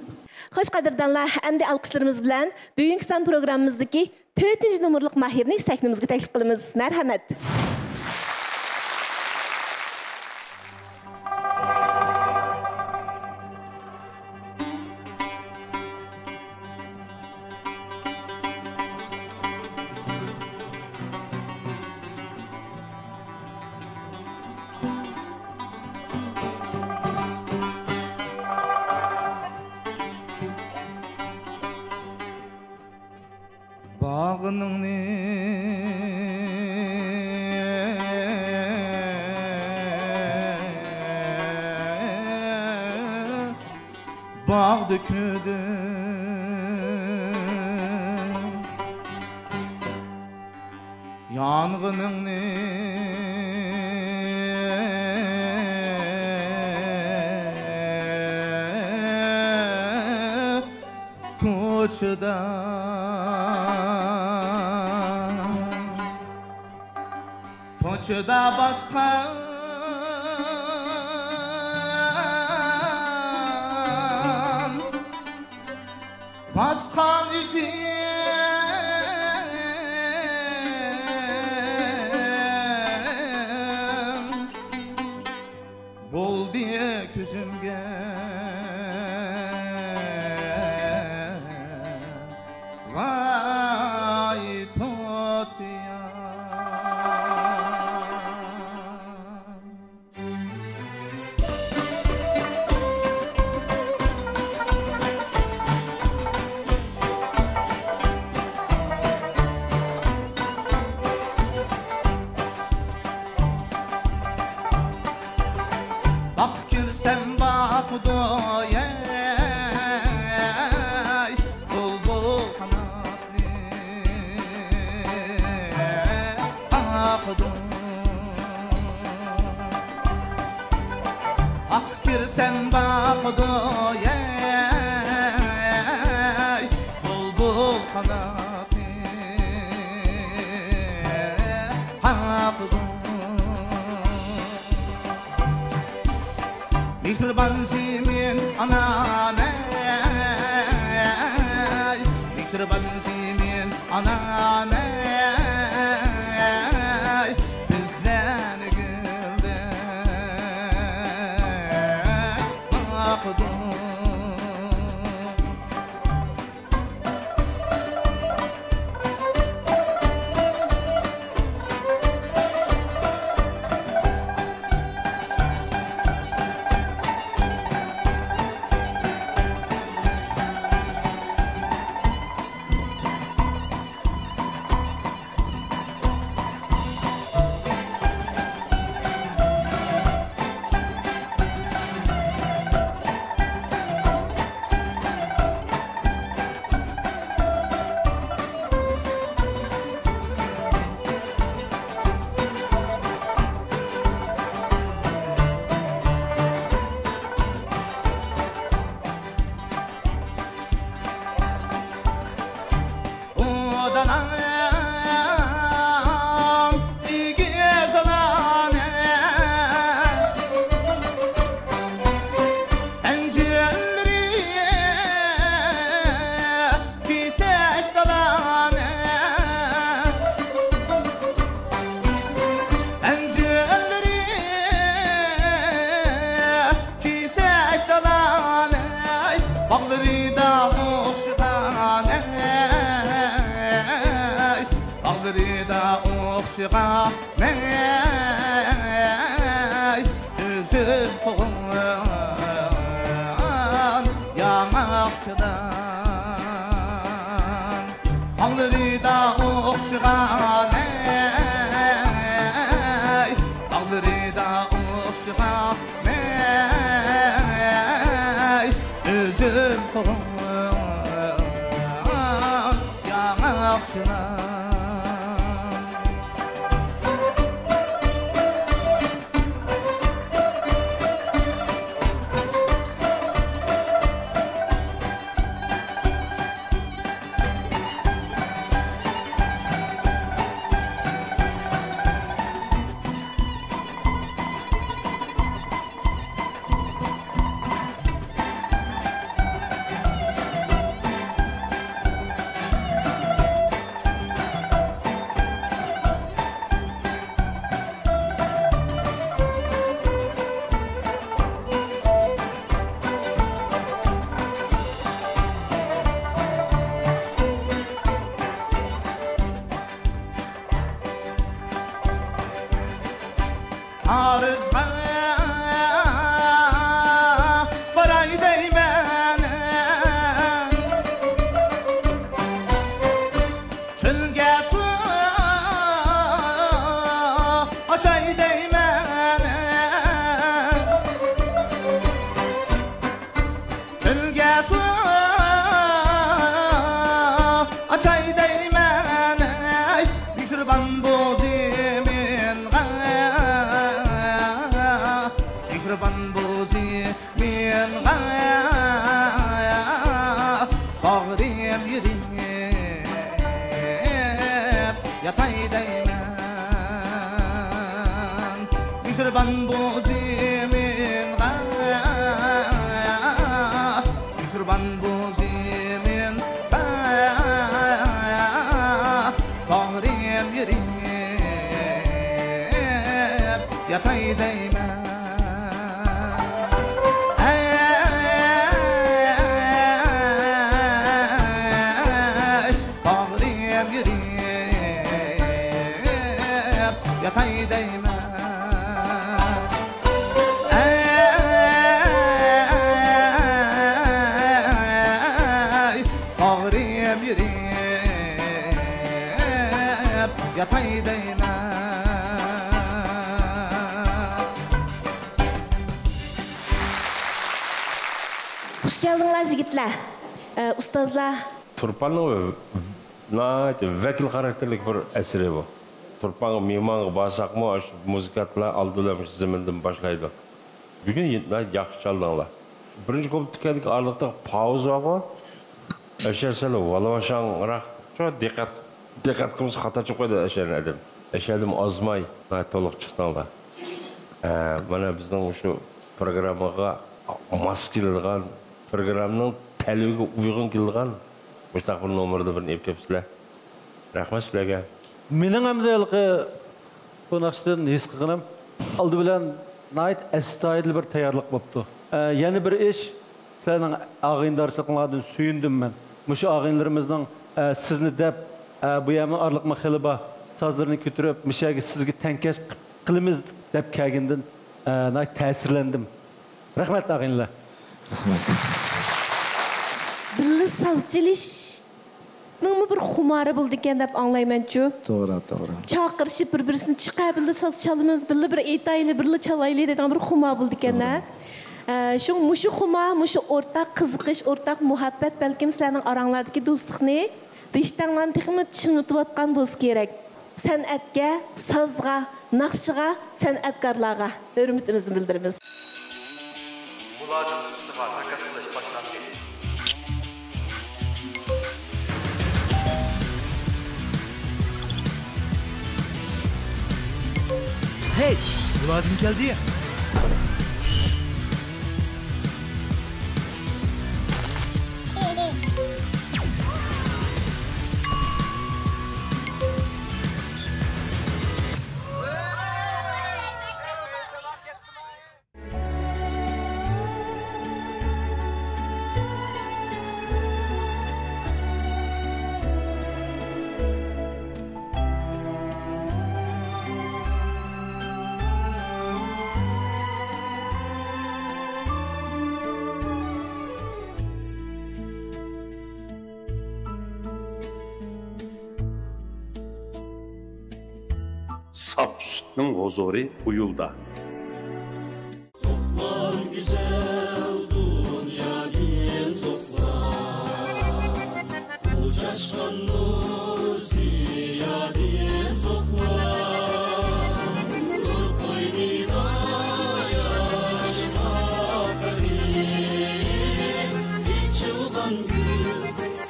خوش، قەدىردانلار، ئەمدى ئالقىشلىرىمىز بىلەن بۈگۈنكى سان پروگراممىمىزدىكى تۆتىنچى نومۇرلۇق ماھىرنى سەھنىمىزگە تەكلىپ قىلىمىز. مەرھەمەت. قىلغىنىڭنى باغدا كۆردۈم، يانغىنىڭنى كوچىدا، كوچىدا باسقان، باسقان ئىزىم بولدى كۆزۈمگە ۋاي توتىيا. باغقا كىرسەم باقىدۇ، ھەي، بۇلبۇل قاناتنى قاقىدۇ. باغقا كىرسەم باقىدۇ، ھەي، بۇلبۇل قاناتنى قاقىدۇ. مېھرىبان زېمىن ئانام ئەي، مېھرىبان زېمىن ئانام ئەي، بىزلەرنى گۈلدەك باقىدۇ. ئۇداناڭ ئېگىز ئانانى ئەنجۈللىرى، كېسەك دالانى ئەنجۈللىرى، كېسەك دالانەي، باغلىرىدا ئوخشىغانەي، باغلىرىدا ئوخشىغانەي، ئۈزۈم قوغۇن ياڭاقچىدان. باغلىرىدا ئوخشىغانەي، باغلىرىدا ئوخشىغانەي، ئۈزۈم قوغۇن ياڭاقچىلار. بىلگە سۇ ئاچاي دەيمەن، ئەي مېھرىبان بۇ زېمىنغا، مېھرىبان بۇ زېمىنغا باغرىم يېرىپ ياتاي دەيمەن. مېھرىبان بۇ زېمىنغا، مېھرىبان بۇ زېمىنغا باغرىم يېرىپ ياتاي دەيمەن. ئەي، باغرىم يېرىپ ياتاي دەيمەن. ئەي، باغرىم يېرىپ ياتاي دەيمەن. خۇش كەلدىڭلار، يىگىتلەر. ئە، ئۇستازلار. تۇرپاننىڭ ناھايىتى ۋەكىل خاراكتېرلىك بىر ئەسىرى بۇ. تۇرپانغا مېھمانغا بارساقمۇ، ئاشۇ مۇزىكانتلار ئالدى بىلەن مۇشۇ زېمىندىن باشلايدۇ. بۈگۈن ناھايىتى ياخشى چالدىڭلار. بىرىنچى كۇپلېتتىكى ئارىلىقتا پاۋزا بارغۇ. ئەشەر سەل ۋالىۋاشاڭراق. شۇ دىققەت، دىققەت قىلمىسا خاتا چىقىپ قويىدۇ ئەشەرنى ئادەم. ئەشەردىمۇ ئازماي، ناھايىتى تولۇق چىقتىڭلار. ئە، مانا بىزنىڭ مۇشۇ پروگراممىغا ماس كېلىدىغان، پروگراممىنىڭ تەلىپىگە ئۇيغۇن كېلىدىغان مۇشۇنداق بىر نومۇردا بىرنى ئېلىپ كېلىپسىلەر. رەھمەت سىلەرگە. مېنىڭ ئەمدى ھېلىقى بۇ ناخشىدىن ھېس قىلغىنىم، ئالدى بىلەن ناھايىتى ئەستايىدىل بىر تەييارلىق بوپتۇ. ئە، يەنە بىر ئىش، سىلەرنىڭ ئاغىنىدارچىلىقىڭلاردىن سۆيۈندۈم مەن. مۇشۇ ئاغىنىلىرىمىزنىڭ، ئە، سىزنى دەپ، ئە، بۇ يەرمۇ ئارىلىقمۇ خېلى بار، سازلىرىنى كۆتۈرۈپ، مۇشۇ يەرگە سىزگە تەڭكەش قىلىمىز دەپ كەلگىنىدىن، ئە، ناھايىتى تەسىرلەندىم. رەھمەت، ئاغىنىلەر. رەھمەت. بىللە ساز چېلىشنىڭمۇ بىر خۇمارى بولىدىكەن دەپ ئاڭلايمەنچۇ؟ توغرا، توغرا. چاقىرىشىپ، بىر-بىرسىنى چىقە، بىللە ساز چالىمىز، بىللە بىر ئېيتايلى، بىللە چالايلى دەيدىغان بىر خۇمار بولىدىكەن-ھە. توغرا. ئە، شۇڭا مۇشۇ خۇمار، مۇشۇ ئورتاق قىزىقىش، ئورتاق مۇھەببەت بەلكىم سىلەرنىڭ ئاراڭلاردىكى دوستلۇقنى، رىشتەڭلارنى تېخىمۇ چىڭىتىۋاتقان بولسا كېرەك. سەنئەتكە، سازغا، ناخشىغا، سەنئەتكارلارغا ھۆرمىتىمىزنى بىلدۈرىمىز. مۇلازىم سۇپىسىغا زاكاز قىلىش باشلاندى. ھەي، مۇلازىم كەلدى. ساپ سۈتنىڭ ھۇزۇرى ئۇيۇلدا. توقلام گۈزەل دۇنيادىن توقلام، ئۇچاشقان نۇر زىيادىن توقلام، نۇر قوينىدا ياشناپ بېرىپ، ئېچىلغان گۈل،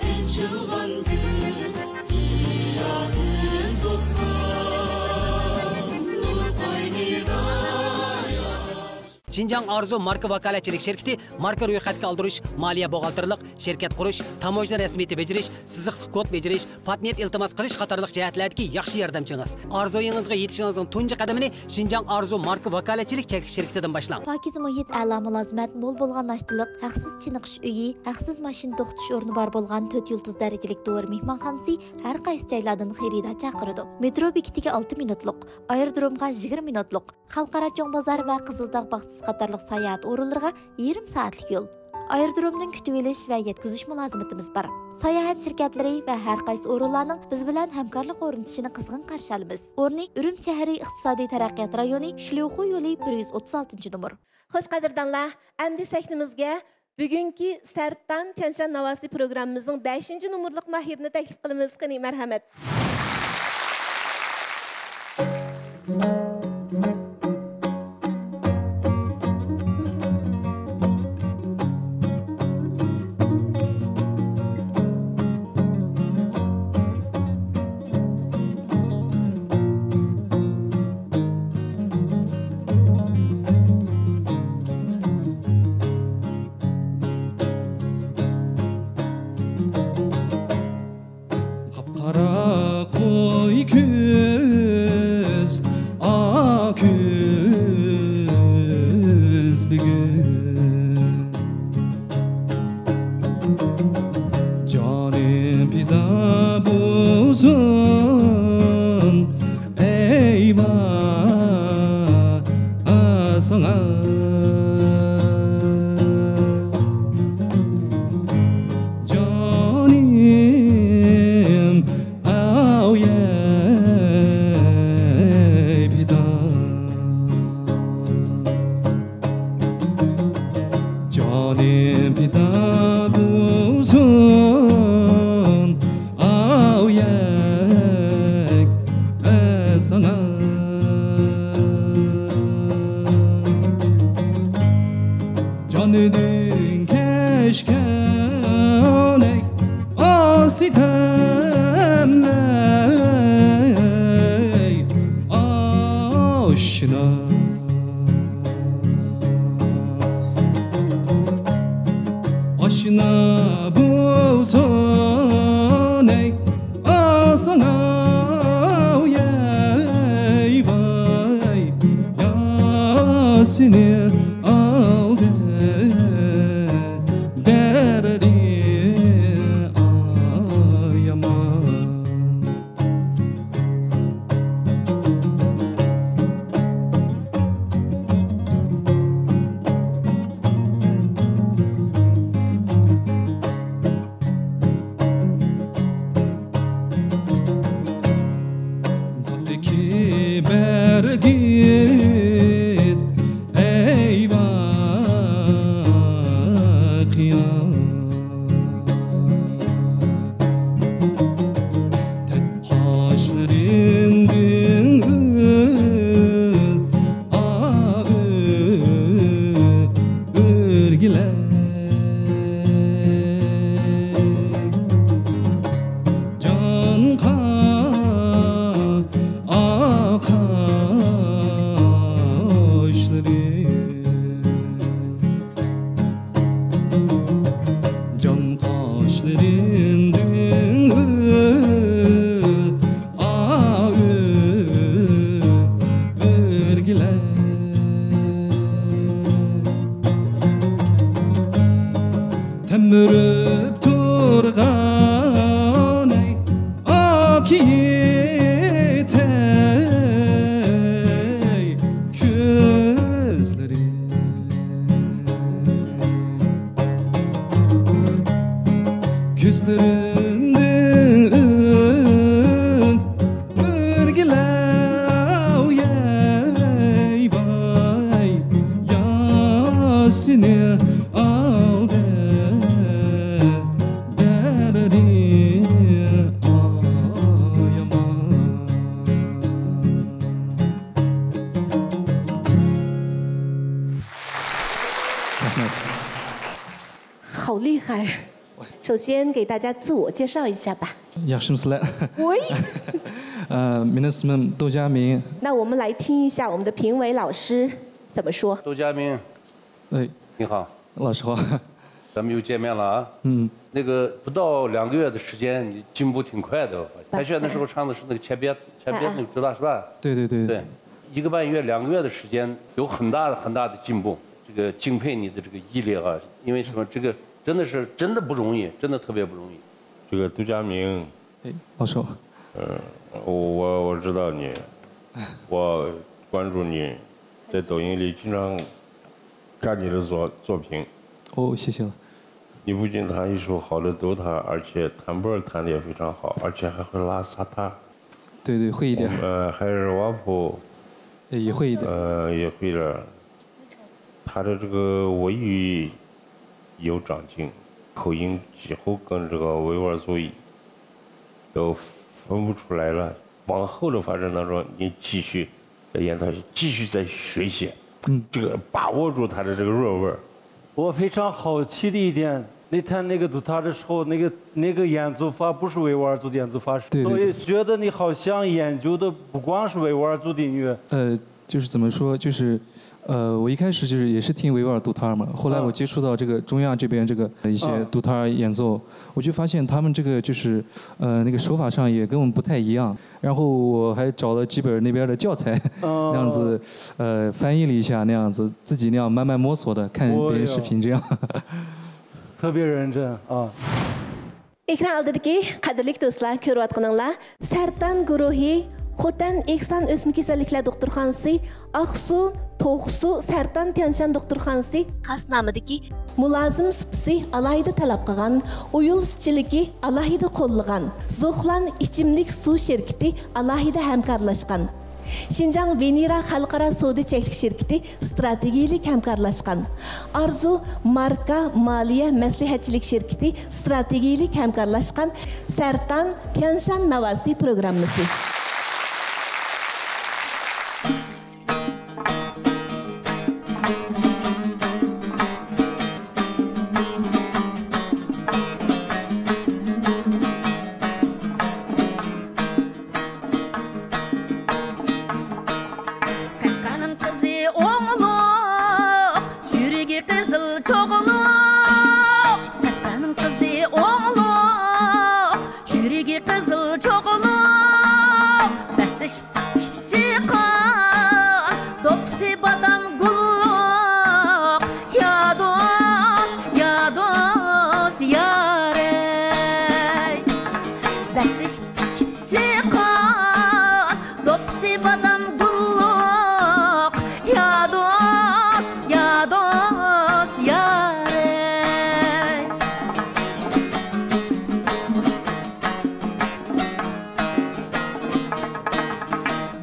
ئېچىلغان گۈل، زىيادىن توقلام، نۇر قوينىدا ياش. شىنجاڭ ئارزۇ ماركا ۋاكالەتچىلىك شىركىتى ماركا رويخەتكە ئالدۇرۇش، مالىيە بوغالتىرلىق، شىركەت قۇرۇش، تاموژنا رەسمىيىتى بېجىرىش، سىزىقلىق كود بېجىرىش، پاتېنت ئىلتىماس قىلىش قاتارلىق جەھەتلەردىكى ياخشى ياردەمچىڭىز. ئارزۇيىڭىزغا يېتىشىڭىزنىڭ تۇنجى قەدىمىنى شىنجاڭ ئارزۇ ماركا ۋاكالەتچىلىك چەكلىك شىركىتىدىن باشلاڭ. پاكىز مۇھىت، ئەلا مۇلازىمەت، مول بولغان ناشتىلىق، ھەقسىز چېنىقىش ئۆيى، ھەقسىز ماشىنا توختىتىش ئورنى بار بولغان تۆت يۇلتۇز دەرىجىلىك دورا مېھمانخانىسى ھەر قايسى جايلاردىن خېرىدار چاقىرىدۇ. مېترو بېكىتىگە ئالتە مىنۇتلۇق، ئايرودرومغا يىگىرمە مىنۇتلۇق، خەلقئارا چوڭ بازار ۋە قىزىلتاغ باغچىسى قاتارلىق ساياھەت ئورۇنلىرىغا يېرىم سائەتلىك يول. ئايرودرومدىن كۈتۈۋېلىش ۋە يەتكۈزۈش مۇلازىمىتىمىز بار. ساياھەت شىركەتلىرى ۋە ھەر قايسى ئورۇنلارنىڭ بىز بىلەن ھەمكارلىق ئورنىتىشىنى قىزغىن قارشى ئالىمىز. ئورنى ئۈرۈمچى شەھىرى ئىقتىسادىي تەرەققىيات رايونى، شليۇخۇ يولى، بىر يۈز ئوتتۇز ئالتىنچى نومۇر. خوش، قەدىردانلار، ئەمدى سەھنىمىزگە بۈگۈنكى سەرتان تيەنشان ناۋاسى پروگراممىمىزنىڭ بەشىنچى نومۇرلۇق ماھىرىنى تەكلىپ قىلىمىز. قېنى، مەرھەمەت. قاپقارا قوي كۆز، ئاق كۆزلۈكۈم. جانىم پىدا بولسۇن، ئەي ۋاي ساڭا. جانىم ئاۋۇ يەي پىدا. جانىم پىدا بولسۇن ئاۋۇ يەي ساڭا. جانىدىن كەچكەن ئەي ئاسىتەملەي ئاشنا. ئاشنا بولسۇن ئەي ئاساڭاۋ يەي ۋاي. ياسىنى ئالدى دەردى ئايامان. تاپتىكى بەرگىت ئەيۋا قىيا. قاشلىرىڭدىن ئۆر-، ئا-، ئۆ-، ئۆرگىلەر. جان قا-، ئا-، قاشلىرىڭ. جان قاشلىرىڭدىن ئۆ-، ئا-، ئۆ-، ئۆرگىلەر. تەمرىپ تۇرغان ئەي ئاكىيىتەي كۆزلىرىم. كۆزلىرىمدىن ئۆرگىلەر يەي ۋاي. ياسىنى ئالدى دەردى ئايامان. رەھمەت. 好厉害。首先给大家自我介绍一下吧。 ياخشىمۇسىلەر؟ 喂。 ئە، مېنىڭ ئىسمىم 杜佳明。 那我们来听一下我们的评委老师怎么说。 杜佳明， 哎。 你好。 老师好。 咱们又见面了啊。 嗯。 那个不到两个月的时间，你进步挺快的，我发现。 排练的时候唱的是那个《切别》，《切别》，哎，哎。 那个，知道是吧？ 对，对，对。 对，一个半月、两个月的时间，有很大的、很大的进步。这个敬佩你的这个毅力啊，因为什么？这个真的是，真的不容易，真的特别不容易。 这个杜佳明， 哎，老师好。 呃，我，我知道你，我关注你，在抖音里经常看你的作，作品。 哦，谢谢了。 你不仅弹一手好的吉他，而且弹拨儿弹得也非常好，而且还会拉萨塔。 对，对，会一点儿。 呃，还有瓦普。 也，也会一点儿。 呃，也会点儿。他的这个，我以为有长进，口音几乎跟这个维吾尔族语都分不出来了。往后的发展当中，你继续在研讨，继续在学习，嗯，这个把握住它的这个韵味儿。我非常好奇的一点，你弹那个 dutar 的时候，那个，那个演奏法不是维吾尔族的演奏法，对，对，所以觉得你好像研究的不光是维吾尔族的音乐。呃，就是怎么说，就是，呃，我一开始就是也是听维吾尔 dutar 嘛，后来我接触到这个中亚这边这个，呃，一些 dutar 演奏，我就发现他们这个就是，呃，那个手法上也跟我们不太一样。然后我还找了几本那边的教材，那样子，呃，翻译了一下，那样子自己那样慢慢摸索的，看别人视频这样。特别认真啊。 ئېكران ئالدىدىكى قەدىرلىك دوستلار، كۆرۈۋاتقىنىڭلار سەرتان گۇرۇھى، خوتەن ئېھسان ئۆسمە كېسەللىكلەر دوختۇرخانىسى، ئاقسۇ، توقسۇ، سەرتان تيەنشان دوختۇرخانىسى خاسنامىدىكى مۇلازىم سۇپىسى ئالاھىدە تەلەپ قىلغان، ئويۇل سىچىلىكى ئالاھىدە قوللىغان، زوخلان ئىچىملىك سۇ شىركىتى ئالاھىدە ھەمكارلاشقان. شىنجاڭ ۋېنېرا خەلقئارا سودا چەكلىك شىركىتى ستراتېگىيىلىك ھەمكارلاشقان. ئارزۇ ماركا مالىيە مەسلىھەتچىلىك شىركىتى ستراتېگىيىلىك ھەمكارلاشقان سەرتان تيەنشان ناۋاسى پروگراممىسى. قەشقەرنىڭ قىزى ئوڭلۇق، يۈرىكى قىزىل چوغلۇق. قەشقەرنىڭ قىزى ئوڭلۇق، يۈرىكى قىزىل چوغلۇق. بەسلىشىپ تىكىپ چىققان، دوپپىسى بادام گۈللۈك. يا دوست، يا دوست، يارەي. بەسلىشىپ تىكىپ چىققان، دوپپىسى بادام گۈللۈك. يا دوست، يا دوست، يارەي.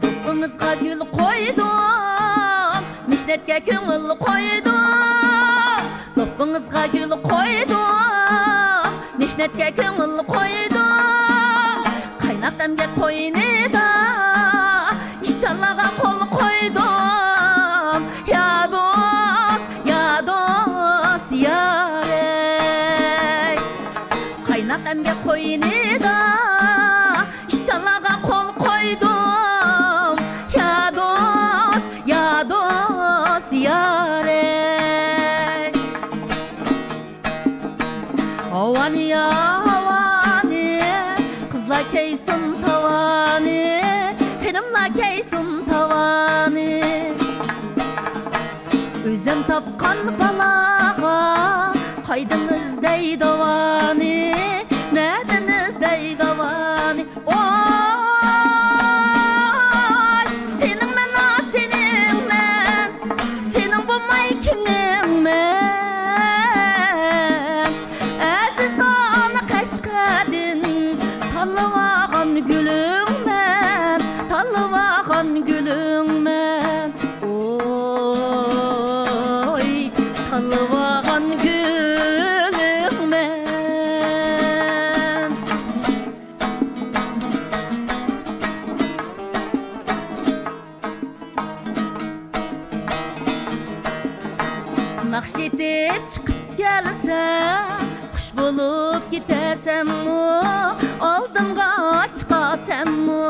دوپپىڭىزغا گۈل قويدۇم، مېھنەتكە كۆڭۈل قويدۇم. دوپپىڭىزغا گۈل قويدۇم، مېھنەتكە كۆڭۈل قويدۇم. قايناق ئەمگەك قوينىدا ئىشانلارغا قول قويدۇم. يا دوست، يا دوست، يارەي. قايناق ئەمگەك قوينىدا ئىشانلارغا قول قويدۇم. يا دوست، يا دوست، يارەي. ھاۋانى يا ھاۋانى، قىزلار كەيسۇن تاۋانى، خېنىملار كەيسۇن تاۋانى. ئۆزۈم تاپقان بالاغا قايدىن ئىزدەي داۋانى، نەدىن ئىزدەي داۋانى؟ ۋاي، سېنىڭ مەن، ئا، سېنىڭ مەن، سېنىڭ بولماي كىمنىڭ مەن؟ ئەزىزانە قەشقەردىن تاللىۋالغان گۈلۈڭ مەن، تاللىۋالغان گۈلۈڭ مەن. ۋاي، تاللىۋالغان گۈلۈڭ مەن. ناخشا ئېيتىپ چىقىپ كەلسەم، خۇش بولۇپ كېتەسەنمۇ، ئالدىمغا چىقارسەنمۇ؟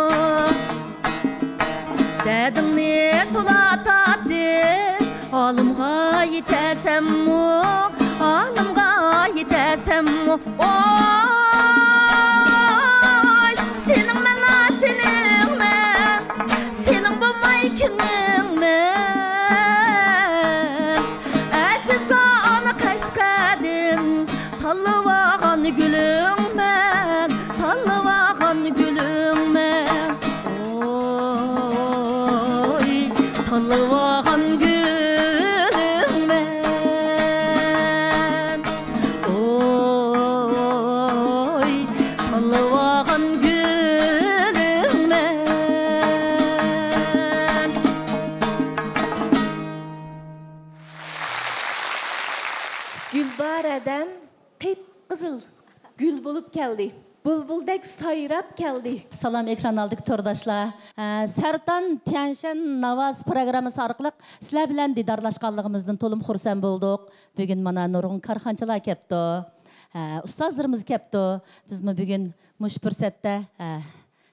دەردىڭنى تولا تارتىپ، ھالىمغا يېتەسەنمۇ، ھالىمغا يېتەسەنمۇ؟ ۋاي، سېنىڭ مەن، ئا، سېنىڭ مەن، سېنىڭ بولماي كىمنىڭ مەن؟ ئەزىزانە قەشقەردىن تاللىۋالغان گۈلۈڭ مەن، تاللىۋالغان گۈلۈڭ مەن. ۋاي، تاللىۋالغان گۈلۈڭ مەن. ۋاي، تاللىۋالغان گۈلۈڭ مەن. گۈلبارە قىپقىزىل گۈل بولۇپ كەلدى. بۇلبۇلدەك سايراپ كەلدى. سالام، ئېكران ئالدىدىكى تورداشلار. ئە، سەرتان تيەنشەن ناۋاسى پروگراممىسى ئارقىلىق سىلەر بىلەن دىدارلاشقانلىقىمىزدىن تولىمۇ خۇرسەن بولدۇق. بۈگۈن مانا نۇرغۇن كارخانىچىلار كەپتۇ. ئە، ئۇستازلىرىمىز كەپتۇ. بىزمۇ بۈگۈن مۇشۇ پۇرسەتتە، ئە،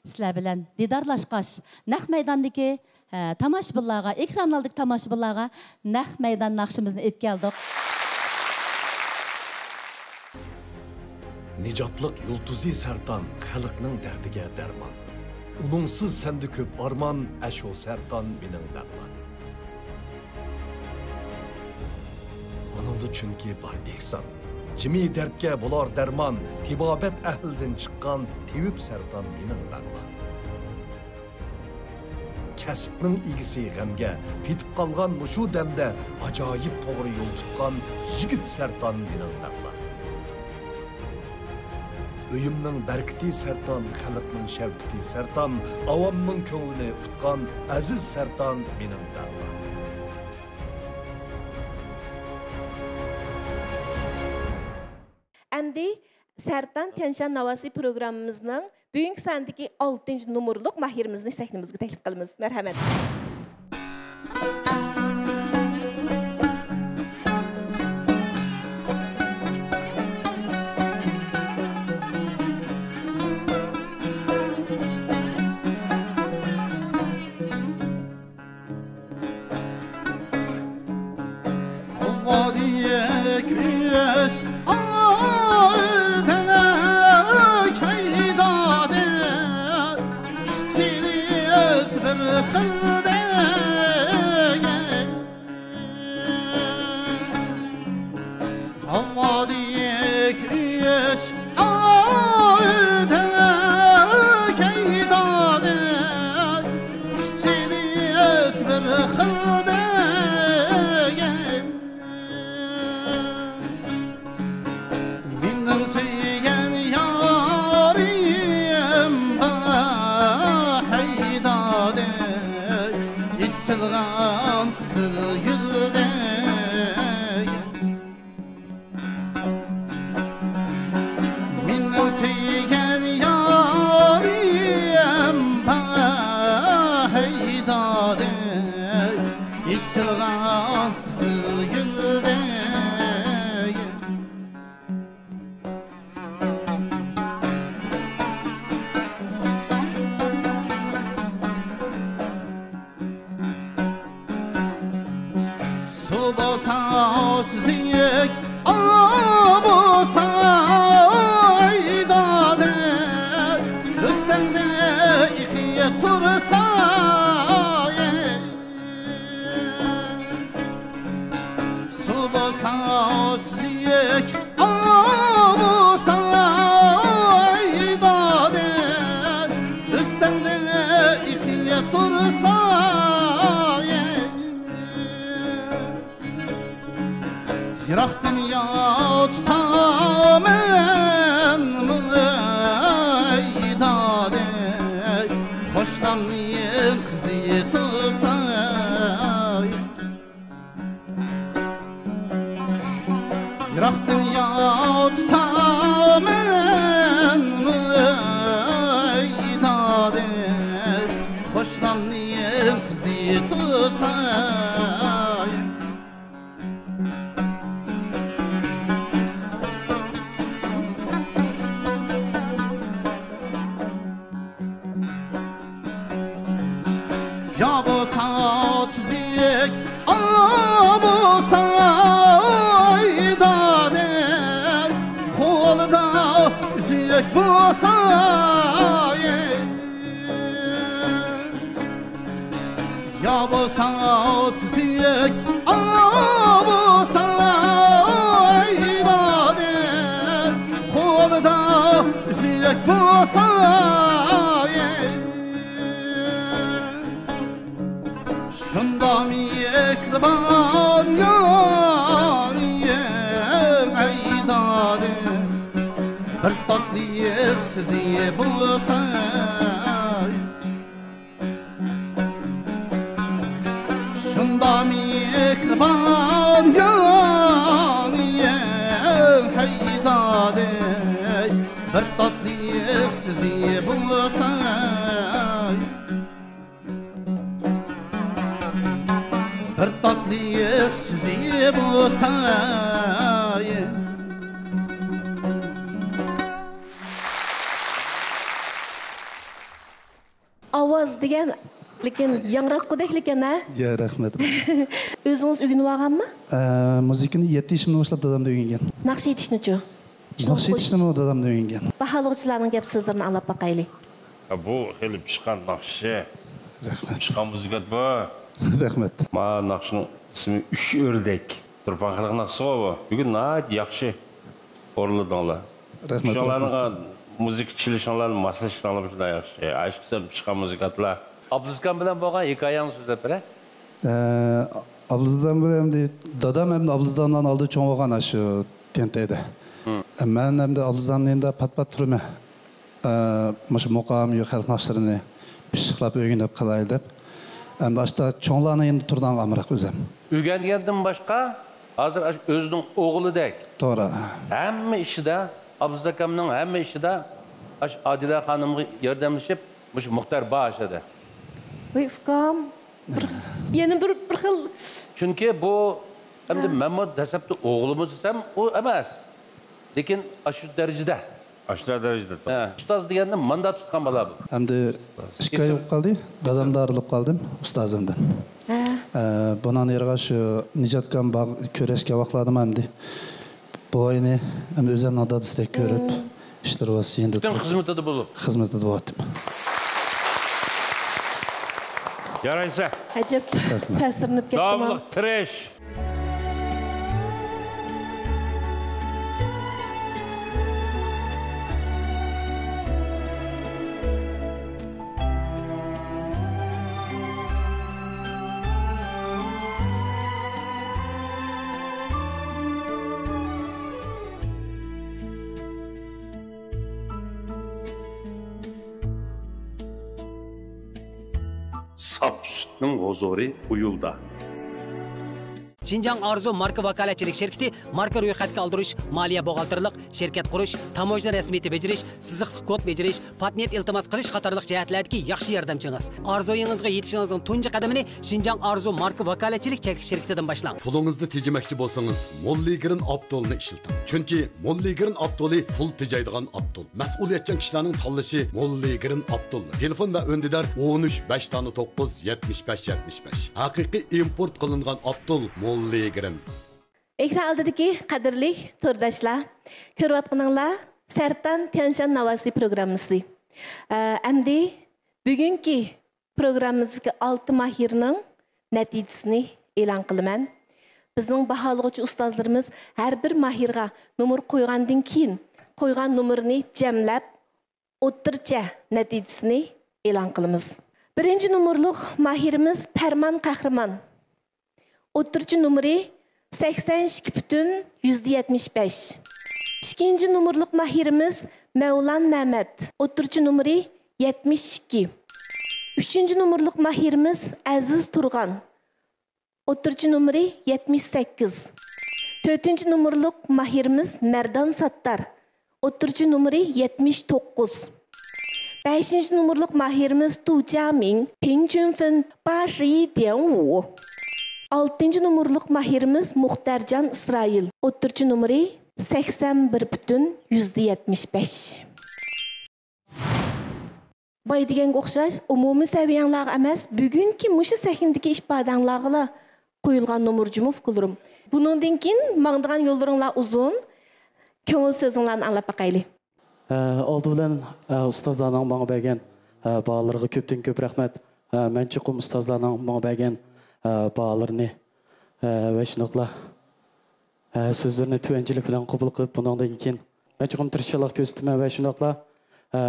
سىلەر بىلەن دىدارلاشقاچ، نەق مەيداندىكى، ئە، تاماشىبىنلارغا، ئېكران ئالدىدىكى تاماشىبىنلارغا نەق مەيدان ناخشىمىزنى ئېلىپ كەلدۇق. نىجاتلىق يۇلتۇزى سەرتان، خەلقنىڭ دەردىگە دەرمان. ئۇنىڭسىز سەندە كۆپ ئارمان، ئەشۇ سەرتان مېنىڭ دەڭلا. ئۇنىڭدا چۈنكى بار ئېھسان. جىمى دەردكە بولار دەرمان، تېبابەت ئەھلىدىن چىققان تېۋىپ سەرتان مېنىڭ دەڭلا. كەسىپنىڭ ئىگىسى غەمگە پېتىپ قالغان مۇشۇ دەمدە ئاجايىپ توغرا يول تۇتقان يىگىت سەرتان مېنىڭ دەڭلا. ئۆيۈمنىڭ بەرىكىتى سەرتان، خەلقنىڭ شەۋكىتى سەرتان، ئاۋامنىڭ كۆڭلىنى ئۇتقان ئەزىز سەرتان مېنىڭ دەڭلا. ئەمدى سەرتان تيەنشەن ناۋاسى پروگراممىمىزنىڭ بۈگۈنكى سەھنىدىكى ئالتىنچى نومۇرلۇق ماھىرىمىزنى سەھنىمىزگە تەكلىپ قىلىمىز. مەرھەمەت. ھاۋادەك ئۆچ ئايدەك ھەيدادەك، ئۈچىمىز بىر خىل دېگەن. مېنىڭ سۆيگەن يارىم بار ھەيدادەك، ئېچىلغان قىزىل گۈلدەك. مېنىڭ سۆيگەن يارىم بار ھەيدادەك، ئېچىلغان قىزىل گۈلدەك. سۇ بولسا سۈزۈك، ئاۋ بولسا ھەيدادەك، ئۆستەڭدە ئېقىپ تۇرسا. سۇ بولسا سۈزۈك، ئاۋ بولسا ھەيدادەك، ئۆستەڭدە ئېقىپ تۇرسا. يىراق دۇنيا تۇتامەن ھەيدادەك، قوشنامنىڭ قىزى تۇرسا. يىراق دۇنيا تۇتامەن ھەيدادەك، قوشنامنىڭ قىزى تۇرسا. يا بولسا تۈزۈك، ئاۋ بولسا ھەيدادەك، قولىدا ئۈزۈك بولسا. يا بولسا تۈزۈك، ئاۋ بولسا ھەيدادەك، قولىدا ئۈزۈك بولسا. شۇنداق مېھرىبان يارىم ھەيدادەك، بىر تاتلىق سۆزى بولسا. شۇنداق مېھرىبان يارىم ھەيدادەك، بىر تاتلىق سۆزى بولسا، بىر تاتلىق سۆزى بولسا. ئاۋاز دېگەن، لېكىن ياڭراتقۇدەكلىكەن، ھە؟ يا، رەھمەت. ئۆزىڭىز ئۆگىنىۋالغانمۇ؟ ئە، مۇزىكىنى يەتتە يېشىمدىن باشلاپ دادامدا ئۆگەنگەن. ناخشا ئېيتىشنىچۇ؟ ناخشا ئېيتىشنىمۇ دادامدا ئۆگەنگەن. باھالىغۇچىلارنىڭ گەپ سۆزلىرىنى ئاڭلاپ باقايلى. ھە، بۇ خېلى پىشقان ناخشا. رەھمەت. پىشقان مۇزىكانت بۇ. رەھمەت. ما ناخشىنىڭ ئىسمى ئۈچ ئۆردەك. تۇرپان خەلق ناخشىسىغۇ بۇ. بۈگۈن ناھايىتى ياخشى ئورۇنلىدىڭلار. رەھمەت، شۇڭلارنىڭ رەھمەت. مۇزىكا چېلىشىڭلارنى، ماسلىشىشىڭلار شۇنداق ياخشى. ئاشۇ سەن پىشقان مۇزىكانتلار. ئابلىزكان بىلەن بولغان ھېكايەڭنى سۆزلەپ بېرە. ئە، ئابلىزدان بىلەن ئەمدى دادام ھەم ئابلىزدانلارنىڭ ئالدىدا چوڭ بولغان ئاشۇ تېنتەيدە. مەن ئەمدى ئابلىزداننىڭ يېنىدا پات-پات تۇرىمەن. ئە، مۇشۇ مۇقام، يا خەلق ناخشىلىرىنى پىششىقلاپ ئۆگىنىپ قالاي دەپ. ئەمدى ئاشتا چوڭلارنىڭ يېنىدا تۇرىدىغانغا ئامراق ئۆزەم. ئۆگەنگەندىن باشقا، ھازىر ئاشۇ ئۆزىنىڭ ئوغلىدەك. توغرا. ھەممە ئىشىدا، ئابلىز ئاكامنىڭ ھەممە ئىشىدا ئاشۇ ئادىلە خانىمغا ياردەملىشىپ، مۇشۇ مۇختەر بار ئاشۇ يەردە. ۋاي ئۇكام، بىر، يەنە بىر، بىر خىل. چۈنكى بۇ، ئەمدى ھە. مەنمۇ دەسلەپتە ئوغلىمۇ دېسەم، ئۇ ئەمەس. لېكىن ئاشۇ دەرىجىدە. ئاشۇنداق دەرىجىدە. ھە، ئۇستاز دېگەننى ماندا تۇتقان بالا بۇ. ئەمدى ئىككى ئاي بولۇپ قالدى، دادامدىن ئايرىلىپ قالدىم، ئۇستازىمدىن. ھە. ئە، بۇنىڭ يېرىغا شۇ نىجاتكام باغ كۆرۈشكەن ۋاقىتلاردىمۇ ئەمدى بوۋاينى ئەمدى ئۆزۈمنىڭ دادىسىدەك كۆرۈپ، ئىشلىرى بولسا يېنىدا پۈتۈن تۇرۇپ، خىزمىتىدە بولۇپ. خىزمىتىدە بولاتتىم. يارايسە. ئەجەب، رەھمەت. تەسىرلىنىپ كەتتىم. داۋاملىق تىرىش. ساپ سۈتنىڭ ھۇزۇرى ئۇيۇلدا. شىنجاڭ ئارزۇ ماركا ۋاكالەتچىلىك شىركىتى ماركا رويخەتكە ئالدۇرۇش، مالىيە بوغالتىرلىق، شىركەت قۇرۇش، تاموژنا رەسمىيىتى بېجىرىش، سىزىقلىق كود بېجىرىش، پاتېنت ئىلتىماس قىلىش قاتارلىق جەھەتلەردىكى ياخشى ياردەمچىڭىز. ئارزۇيىڭىزغا يېتىشىڭىزنىڭ تۇنجى قەدىمىنى شىنجاڭ ئارزۇ ماركا ۋاكالەتچىلىك چەكلىك شىركىتىدىن باشلاڭ. پۇلىڭىزنى تېجىمەكچى بولسىڭىز، موللىگرىن ئاپتولنى ئىشلىتىڭ. چۈنكى موللىگرىن ئاپتولى پۇل تېجەيدىغان ئاپتول. مەسئۇلىيەتچان كىشىلەرنىڭ تاللىشى موللىگرىن ئاپتول. تېلېفون ۋە ئۈندىدار: ئون ئۈچ، بەش دانە توققۇز، يەتمىش بەش، يەتمىش بەش. ھەقىقىي ئىمپورت قىلىنغان ئاپتول موللىگرىن. ئېكران ئالدىدىكى قەدىرلىك تورداشلار، كۆرۈۋاتقىنىڭلار سەرتان تيەنشان ناۋاسى پروگراممىسى. ئە، ئەمدى بۈگۈنكى پروگراممىمىزدىكى ئالتە ماھىرنىڭ نەتىجىسىنى ئېلان قىلىمەن. بىزنىڭ باھالىغۇچى ئۇستازلىرىمىز ھەر بىر ماھىرغا نومۇر قويغاندىن كېيىن، قويغان نومۇرىنى جەملەپ، ئوتتۇرىچە نەتىجىسىنى ئېلان قىلىمىز. بىرىنچى نومۇرلۇق ماھىرىمىز پەرمان قەھرىمان. ئوتتۇرىچە نومۇرى سەكسەن ئىككى پۈتۈن يۈزدە يەتمىش بەش. ئىككىنچى نومۇرلۇق ماھىرىمىز مەۋلان مەمەت. ئوتتۇرىچە نومۇرى يەتمىش ئىككى. ئۈچىنچى نومۇرلۇق ماھىرىمىز ئەزىز تۇرغان. ئوتتۇرىچە نومۇرى يەتمىش سەككىز. تۆتىنچى نومۇرلۇق ماھىرىمىز مەردان ساتتار. ئوتتۇرىچە نومۇرى يەتمىش توققۇز. بەشىنچى نومۇرلۇق ماھىرىمىز تۇ جيامىڭ، پىڭ چۈنفېن، باشىي ديەنۋۇ. ئالتىنچى نومۇرلۇق ماھىرىمىز مۇختەرجان ئىسرائىل. ئوتتۇرىچە نومۇرى سەكسەن بىر پۈتۈن يۈزدە يەتمىش بەش. باي دېگەنگە ئوخشاش، ئومۇمىي سەۋىيەڭلارغا ئەمەس، بۈگۈنكى مۇشۇ سەھنىدىكى ئىپادەڭلارغىلا قويۇلغان نومۇر جۇمۇ ئۇكىلىرىم. بۇنىڭدىن كېيىن ماڭىدىغان يوللىرىڭلار ئۇزۇن. كۆڭۈل سۆزۈڭلارنى ئاڭلاپ باقايلى. ئە، ئالدى بىلەن، ئە، ئۇستازلارنىڭ ماڭا بەرگەن، ئە، باھالىرىغا كۆپتىن كۆپ رەھمەت. ئە، مەن چوقۇم ئۇستازلارنىڭ ماڭا بەرگەن، ئە، باھالىرىنى، ئە، ۋە شۇنداقلا، ئە، سۆزلىرىنى تۆۋەنچىلىك بىلەن قوبۇل قىلىپ، بۇنىڭدىن كېيىن مەن چوقۇم تىرىشچانلىق كۆرسىتىمەن ۋە شۇنداقلا، ئە،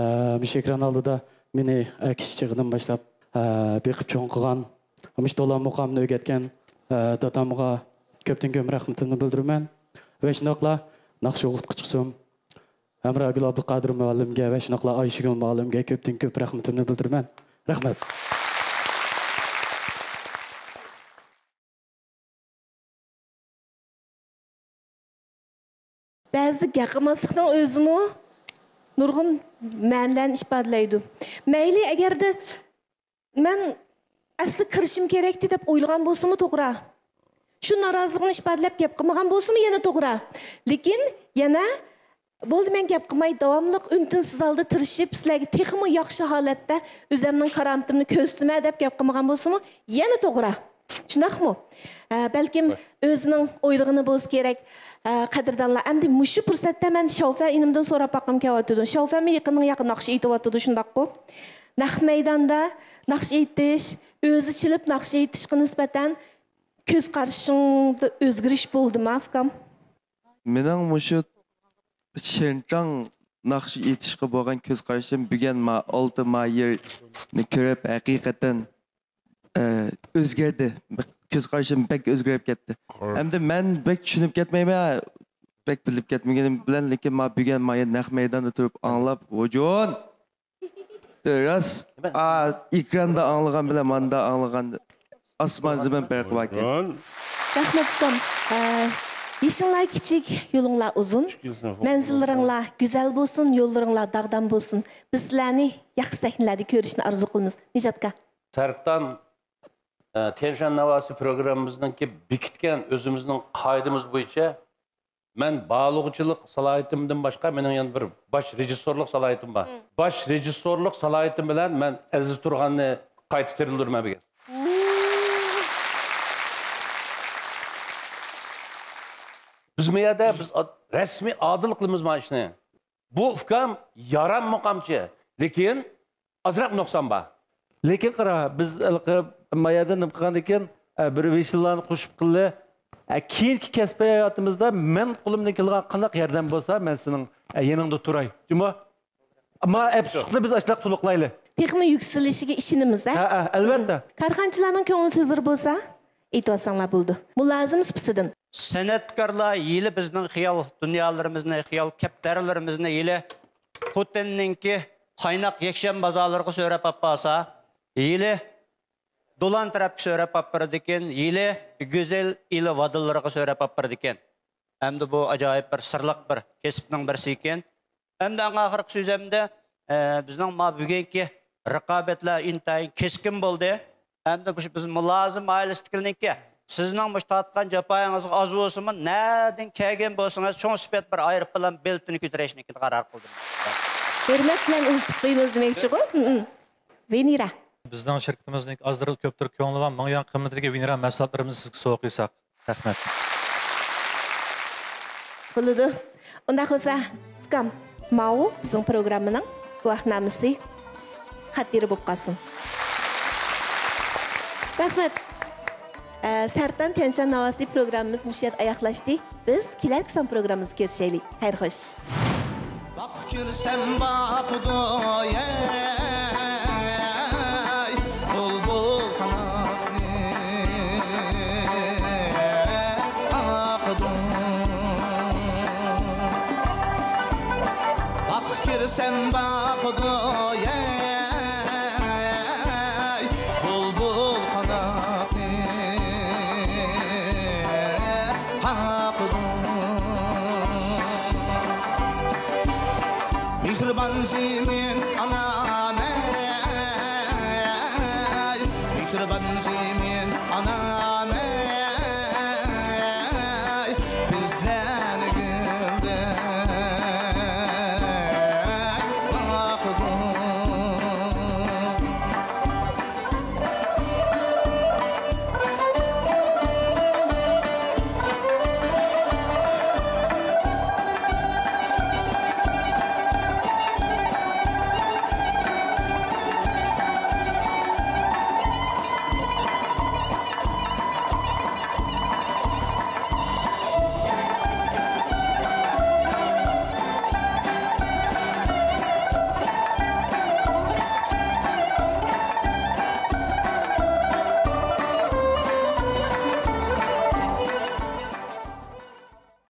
مۇشۇ ئېكران ئالدىدا مېنى، ئە، كىچىك چېغىدىن باشلاپ، ئە، بېقىپ چوڭ قىلغان، مۇشۇ دولان مۇقامىنى ئۆگەتكەن، ئە، دادامغا كۆپتىن كۆپ رەھمىتىمنى بىلدۈرىمەن. ۋە شۇنداقلا ناخشا ئوقۇتقۇچىسىم ھەمراگۈل ئابدۇقادىر مۇئەللىمگە ۋە شۇنداقلا ئايشىگۈل مۇئەللىمگە كۆپتىن كۆپ رەھمىتىمنى بىلدۈرىمەن. رەھمەت. بەزىدە گەپ قىلماسلىقنىڭ ئۆزىمۇ نۇرغۇن مەنىلەرنى ئىپادىلەيدۇ. مەيلى، ئەگەردە مەن ئەسلى كىرىشىم كېرەكتى دەپ ئويلىغان بولسىمۇ توغرا. شۇ نارازىلىقىنى ئىپادىلەپ گەپ قىلمىغان بولسىمۇ يەنە توغرا. لېكىن يەنە، بولدى، مەن گەپ قىلماي، داۋاملىق ئۈن-تىنسىز ھالدا تىرىشىپ، سىلەرگە تېخىمۇ ياخشى ھالەتتە ئۆزەمنىڭ كارامىتىمنى كۆرسىتىمەن دەپ گەپ قىلمىغان بولسىمۇ يەنە توغرا. شۇنداقمۇ؟ ئە، بەلكىم ئۆزىنىڭ ئويلىغىنى بولسا كېرەك. ئە، قەدىردانلار، ئەمدى مۇشۇ پۇرسەتتە مەن شاۋفەن ئىنىمدىن سوراپ باققۇم كېلىۋاتىدۇ. شاۋفەنمۇ يېقىندىن ياقى ناخشا ئېيتىۋاتىدۇ، شۇنداققۇ؟ نەق مەيداندا ناخشا ئېيتىش، ئۆزى چېلىپ ناخشا ئېيتىشقا نىسبەتەن كۆز قارىشىڭدا ئۆزگىرىش بولدىمۇ، ئۇكام؟ مېنىڭ مۇشۇ شېنچاڭ ناخشا ئېيتىشقا بولغان كۆز قارىشىم بۈگۈن ما ئالتە ما يېرنى كۆرۈپ، ھەقىقەتەن، ئە، ئۆزگەردى. بەك، كۆز قارىشىم بەك ئۆزگىرىپ كەتتى. ھەمدە مەن بەك چۈشىنىپ كەتمەيمەن، بەك بىلىپ كەتمىگىنىم بىلەن، لېكىن ما بۈگۈن ما يەر نەق مەيداندا تۇرۇپ ئاڭلاپ، ھۇجۇن! راست، ئا، ئېكراندا ئاڭلىغان بىلەن ماندا ئاڭلىغان ئاسمان زېمىن پەرقى باركەن. رەھمەت، ئۇكام. ئە، يېشىڭلار كىچىك، يولۇڭلار ئۇزۇن. مەنزىللىرىڭلار گۈزەل بولسۇن، يوللىرىڭلار داغدام بولسۇن. بىز سىلەرنى ياخشى سەھنىلەردە كۆرۈشنى ئارزۇ قىلىمىز. نىجاتكا. سەرتان، ئە، تيەنشان ناۋاسى پروگراممىمىزنىڭكى بېكىتكەن ئۆزىمىزنىڭ قائىدىمىز بويىچە مەن بارلىغۇچىلىق سالاھىيىتىمدىن باشقا مېنىڭ يەنە بىر باش رېژىسسورلۇق سالاھىيىتىم بار. باش رېژىسسورلۇق سالاھىيىتىم بىلەن مەن ئەزىز تۇرغاننى قايتا تىرىلدۈرىمەن بۈگۈن. بىز بۇ يەردە بىز ئاد-، رەسمىي ئادىل قىلىمىز مانا ئىشنى. بۇ ئۇكام يارام مۇقامچى، لېكىن ئازراق نۇقسان بار. لېكىن قارا، بىز ھېلىقى مايادا نېمە قىلغاندىكىن، ئە، بىر ۋىشنىلارنى قوشۇپ قىلدى. ئە، كېيىنكى كەسپىي ھاياتىمىزدا مەن قولۇمدىن كېلىدىغان قانداق ياردەم بولسا، مەن سېنىڭ، ئە، يېنىڭدا تۇراي. جۇمۇ؟ ئەمما ئەپسۇسلۇقنى بىز ئاشۇنداق تولۇقلايلى. تېخىمۇ يۈكسىلىشىگە ئىشىنىمىز، ھە؟ ھە، ھە، ئەلۋەتتە. كارخانىچىلارنىڭ كۆڭۈل سۆزلىرى بولسا، ئېيتىۋالساڭلار بولىدۇ. مۇلازىم سۇپىسىدىن. سەنئەتكارلار ھېلى بىزنىڭ خىيال دۇنيالىرىمىزنى، خىيال كەپتەرلىرىمىزنى ھېلى پۇتىننىڭكى قايناق يەكشەنبە بازارلىرىغا سۆرەپ ئاپارسا، ھېلى دولان تەرەپكە سۆرەپ ئاپىرىدىكەن، ھېلى گۈزەل ئىلى ۋادىلىرىغا سۆرەپ ئاپىرىدىكەن. ئەمدى بۇ ئاجايىپ بىر سىرلىق بىر كەسىپنىڭ بىرسى ئىكەن. ئەمدى ئەڭ ئاخىرقى سۆزۈمدە، ئە، بىزنىڭ ما بۈگۈنكى رىقابەتلەر ئىنتايىن كەسكىن بولدى. ئەمدى مۇشۇ بىز مۇلازىم ئائىلىسىدىكىلەرنىڭكى سىزنىڭ مۇشۇ تارتقان جاپايىڭىزغا ئاز بولسىمۇ، نەدىن كەلگەن بولسىڭىز، چوڭ سۈپەت بىر ئايروپىلان بېلىتىنى كۆتۈرۈشنى قارار قىلدىم. ھۆرمەت بىلەن ئۇزىتىپ قويىمىز دېمەكچىغۇ. ھم، ھم. ۋېنېرا. بىزنىڭ شىركىتىمىزنىڭ ئازدۇر كۆپتۇر كۆڭلى بار مىڭ يۈەن قىممىتىدىكى ۋېنېرا مەھسۇلاتلىرىمىزنى سىزگە سوۋغا قىلساق. رەھمەت. بولىدۇ. ئۇنداق بولسا، ئۇكام، ماۋۇ بىزنىڭ پروگراممىنىڭ گۇۋاھنامىسى، خاتىرە بولۇپ قالسۇن. رەھمەت. ئە، سەرتان تيەنشان ناۋاسى پروگراممىمىز مۇشۇ يەردە ئاياغلاشتى. بىز كېلەركى سان پروگراممىمىزغا كىرىشەيلى. خەير خوش. باغقا كىرسەم باقىدۇ، يەي، بۇلبۇل قاناتنى قاقىدۇ. باغقا كىرسەم باقىدۇ، يەي، بۇلبۇل قاناتنى قاقىدۇ. مېھرىبان زېمىن ئانام ئەي، مېھرىبان زېمىن ئانا،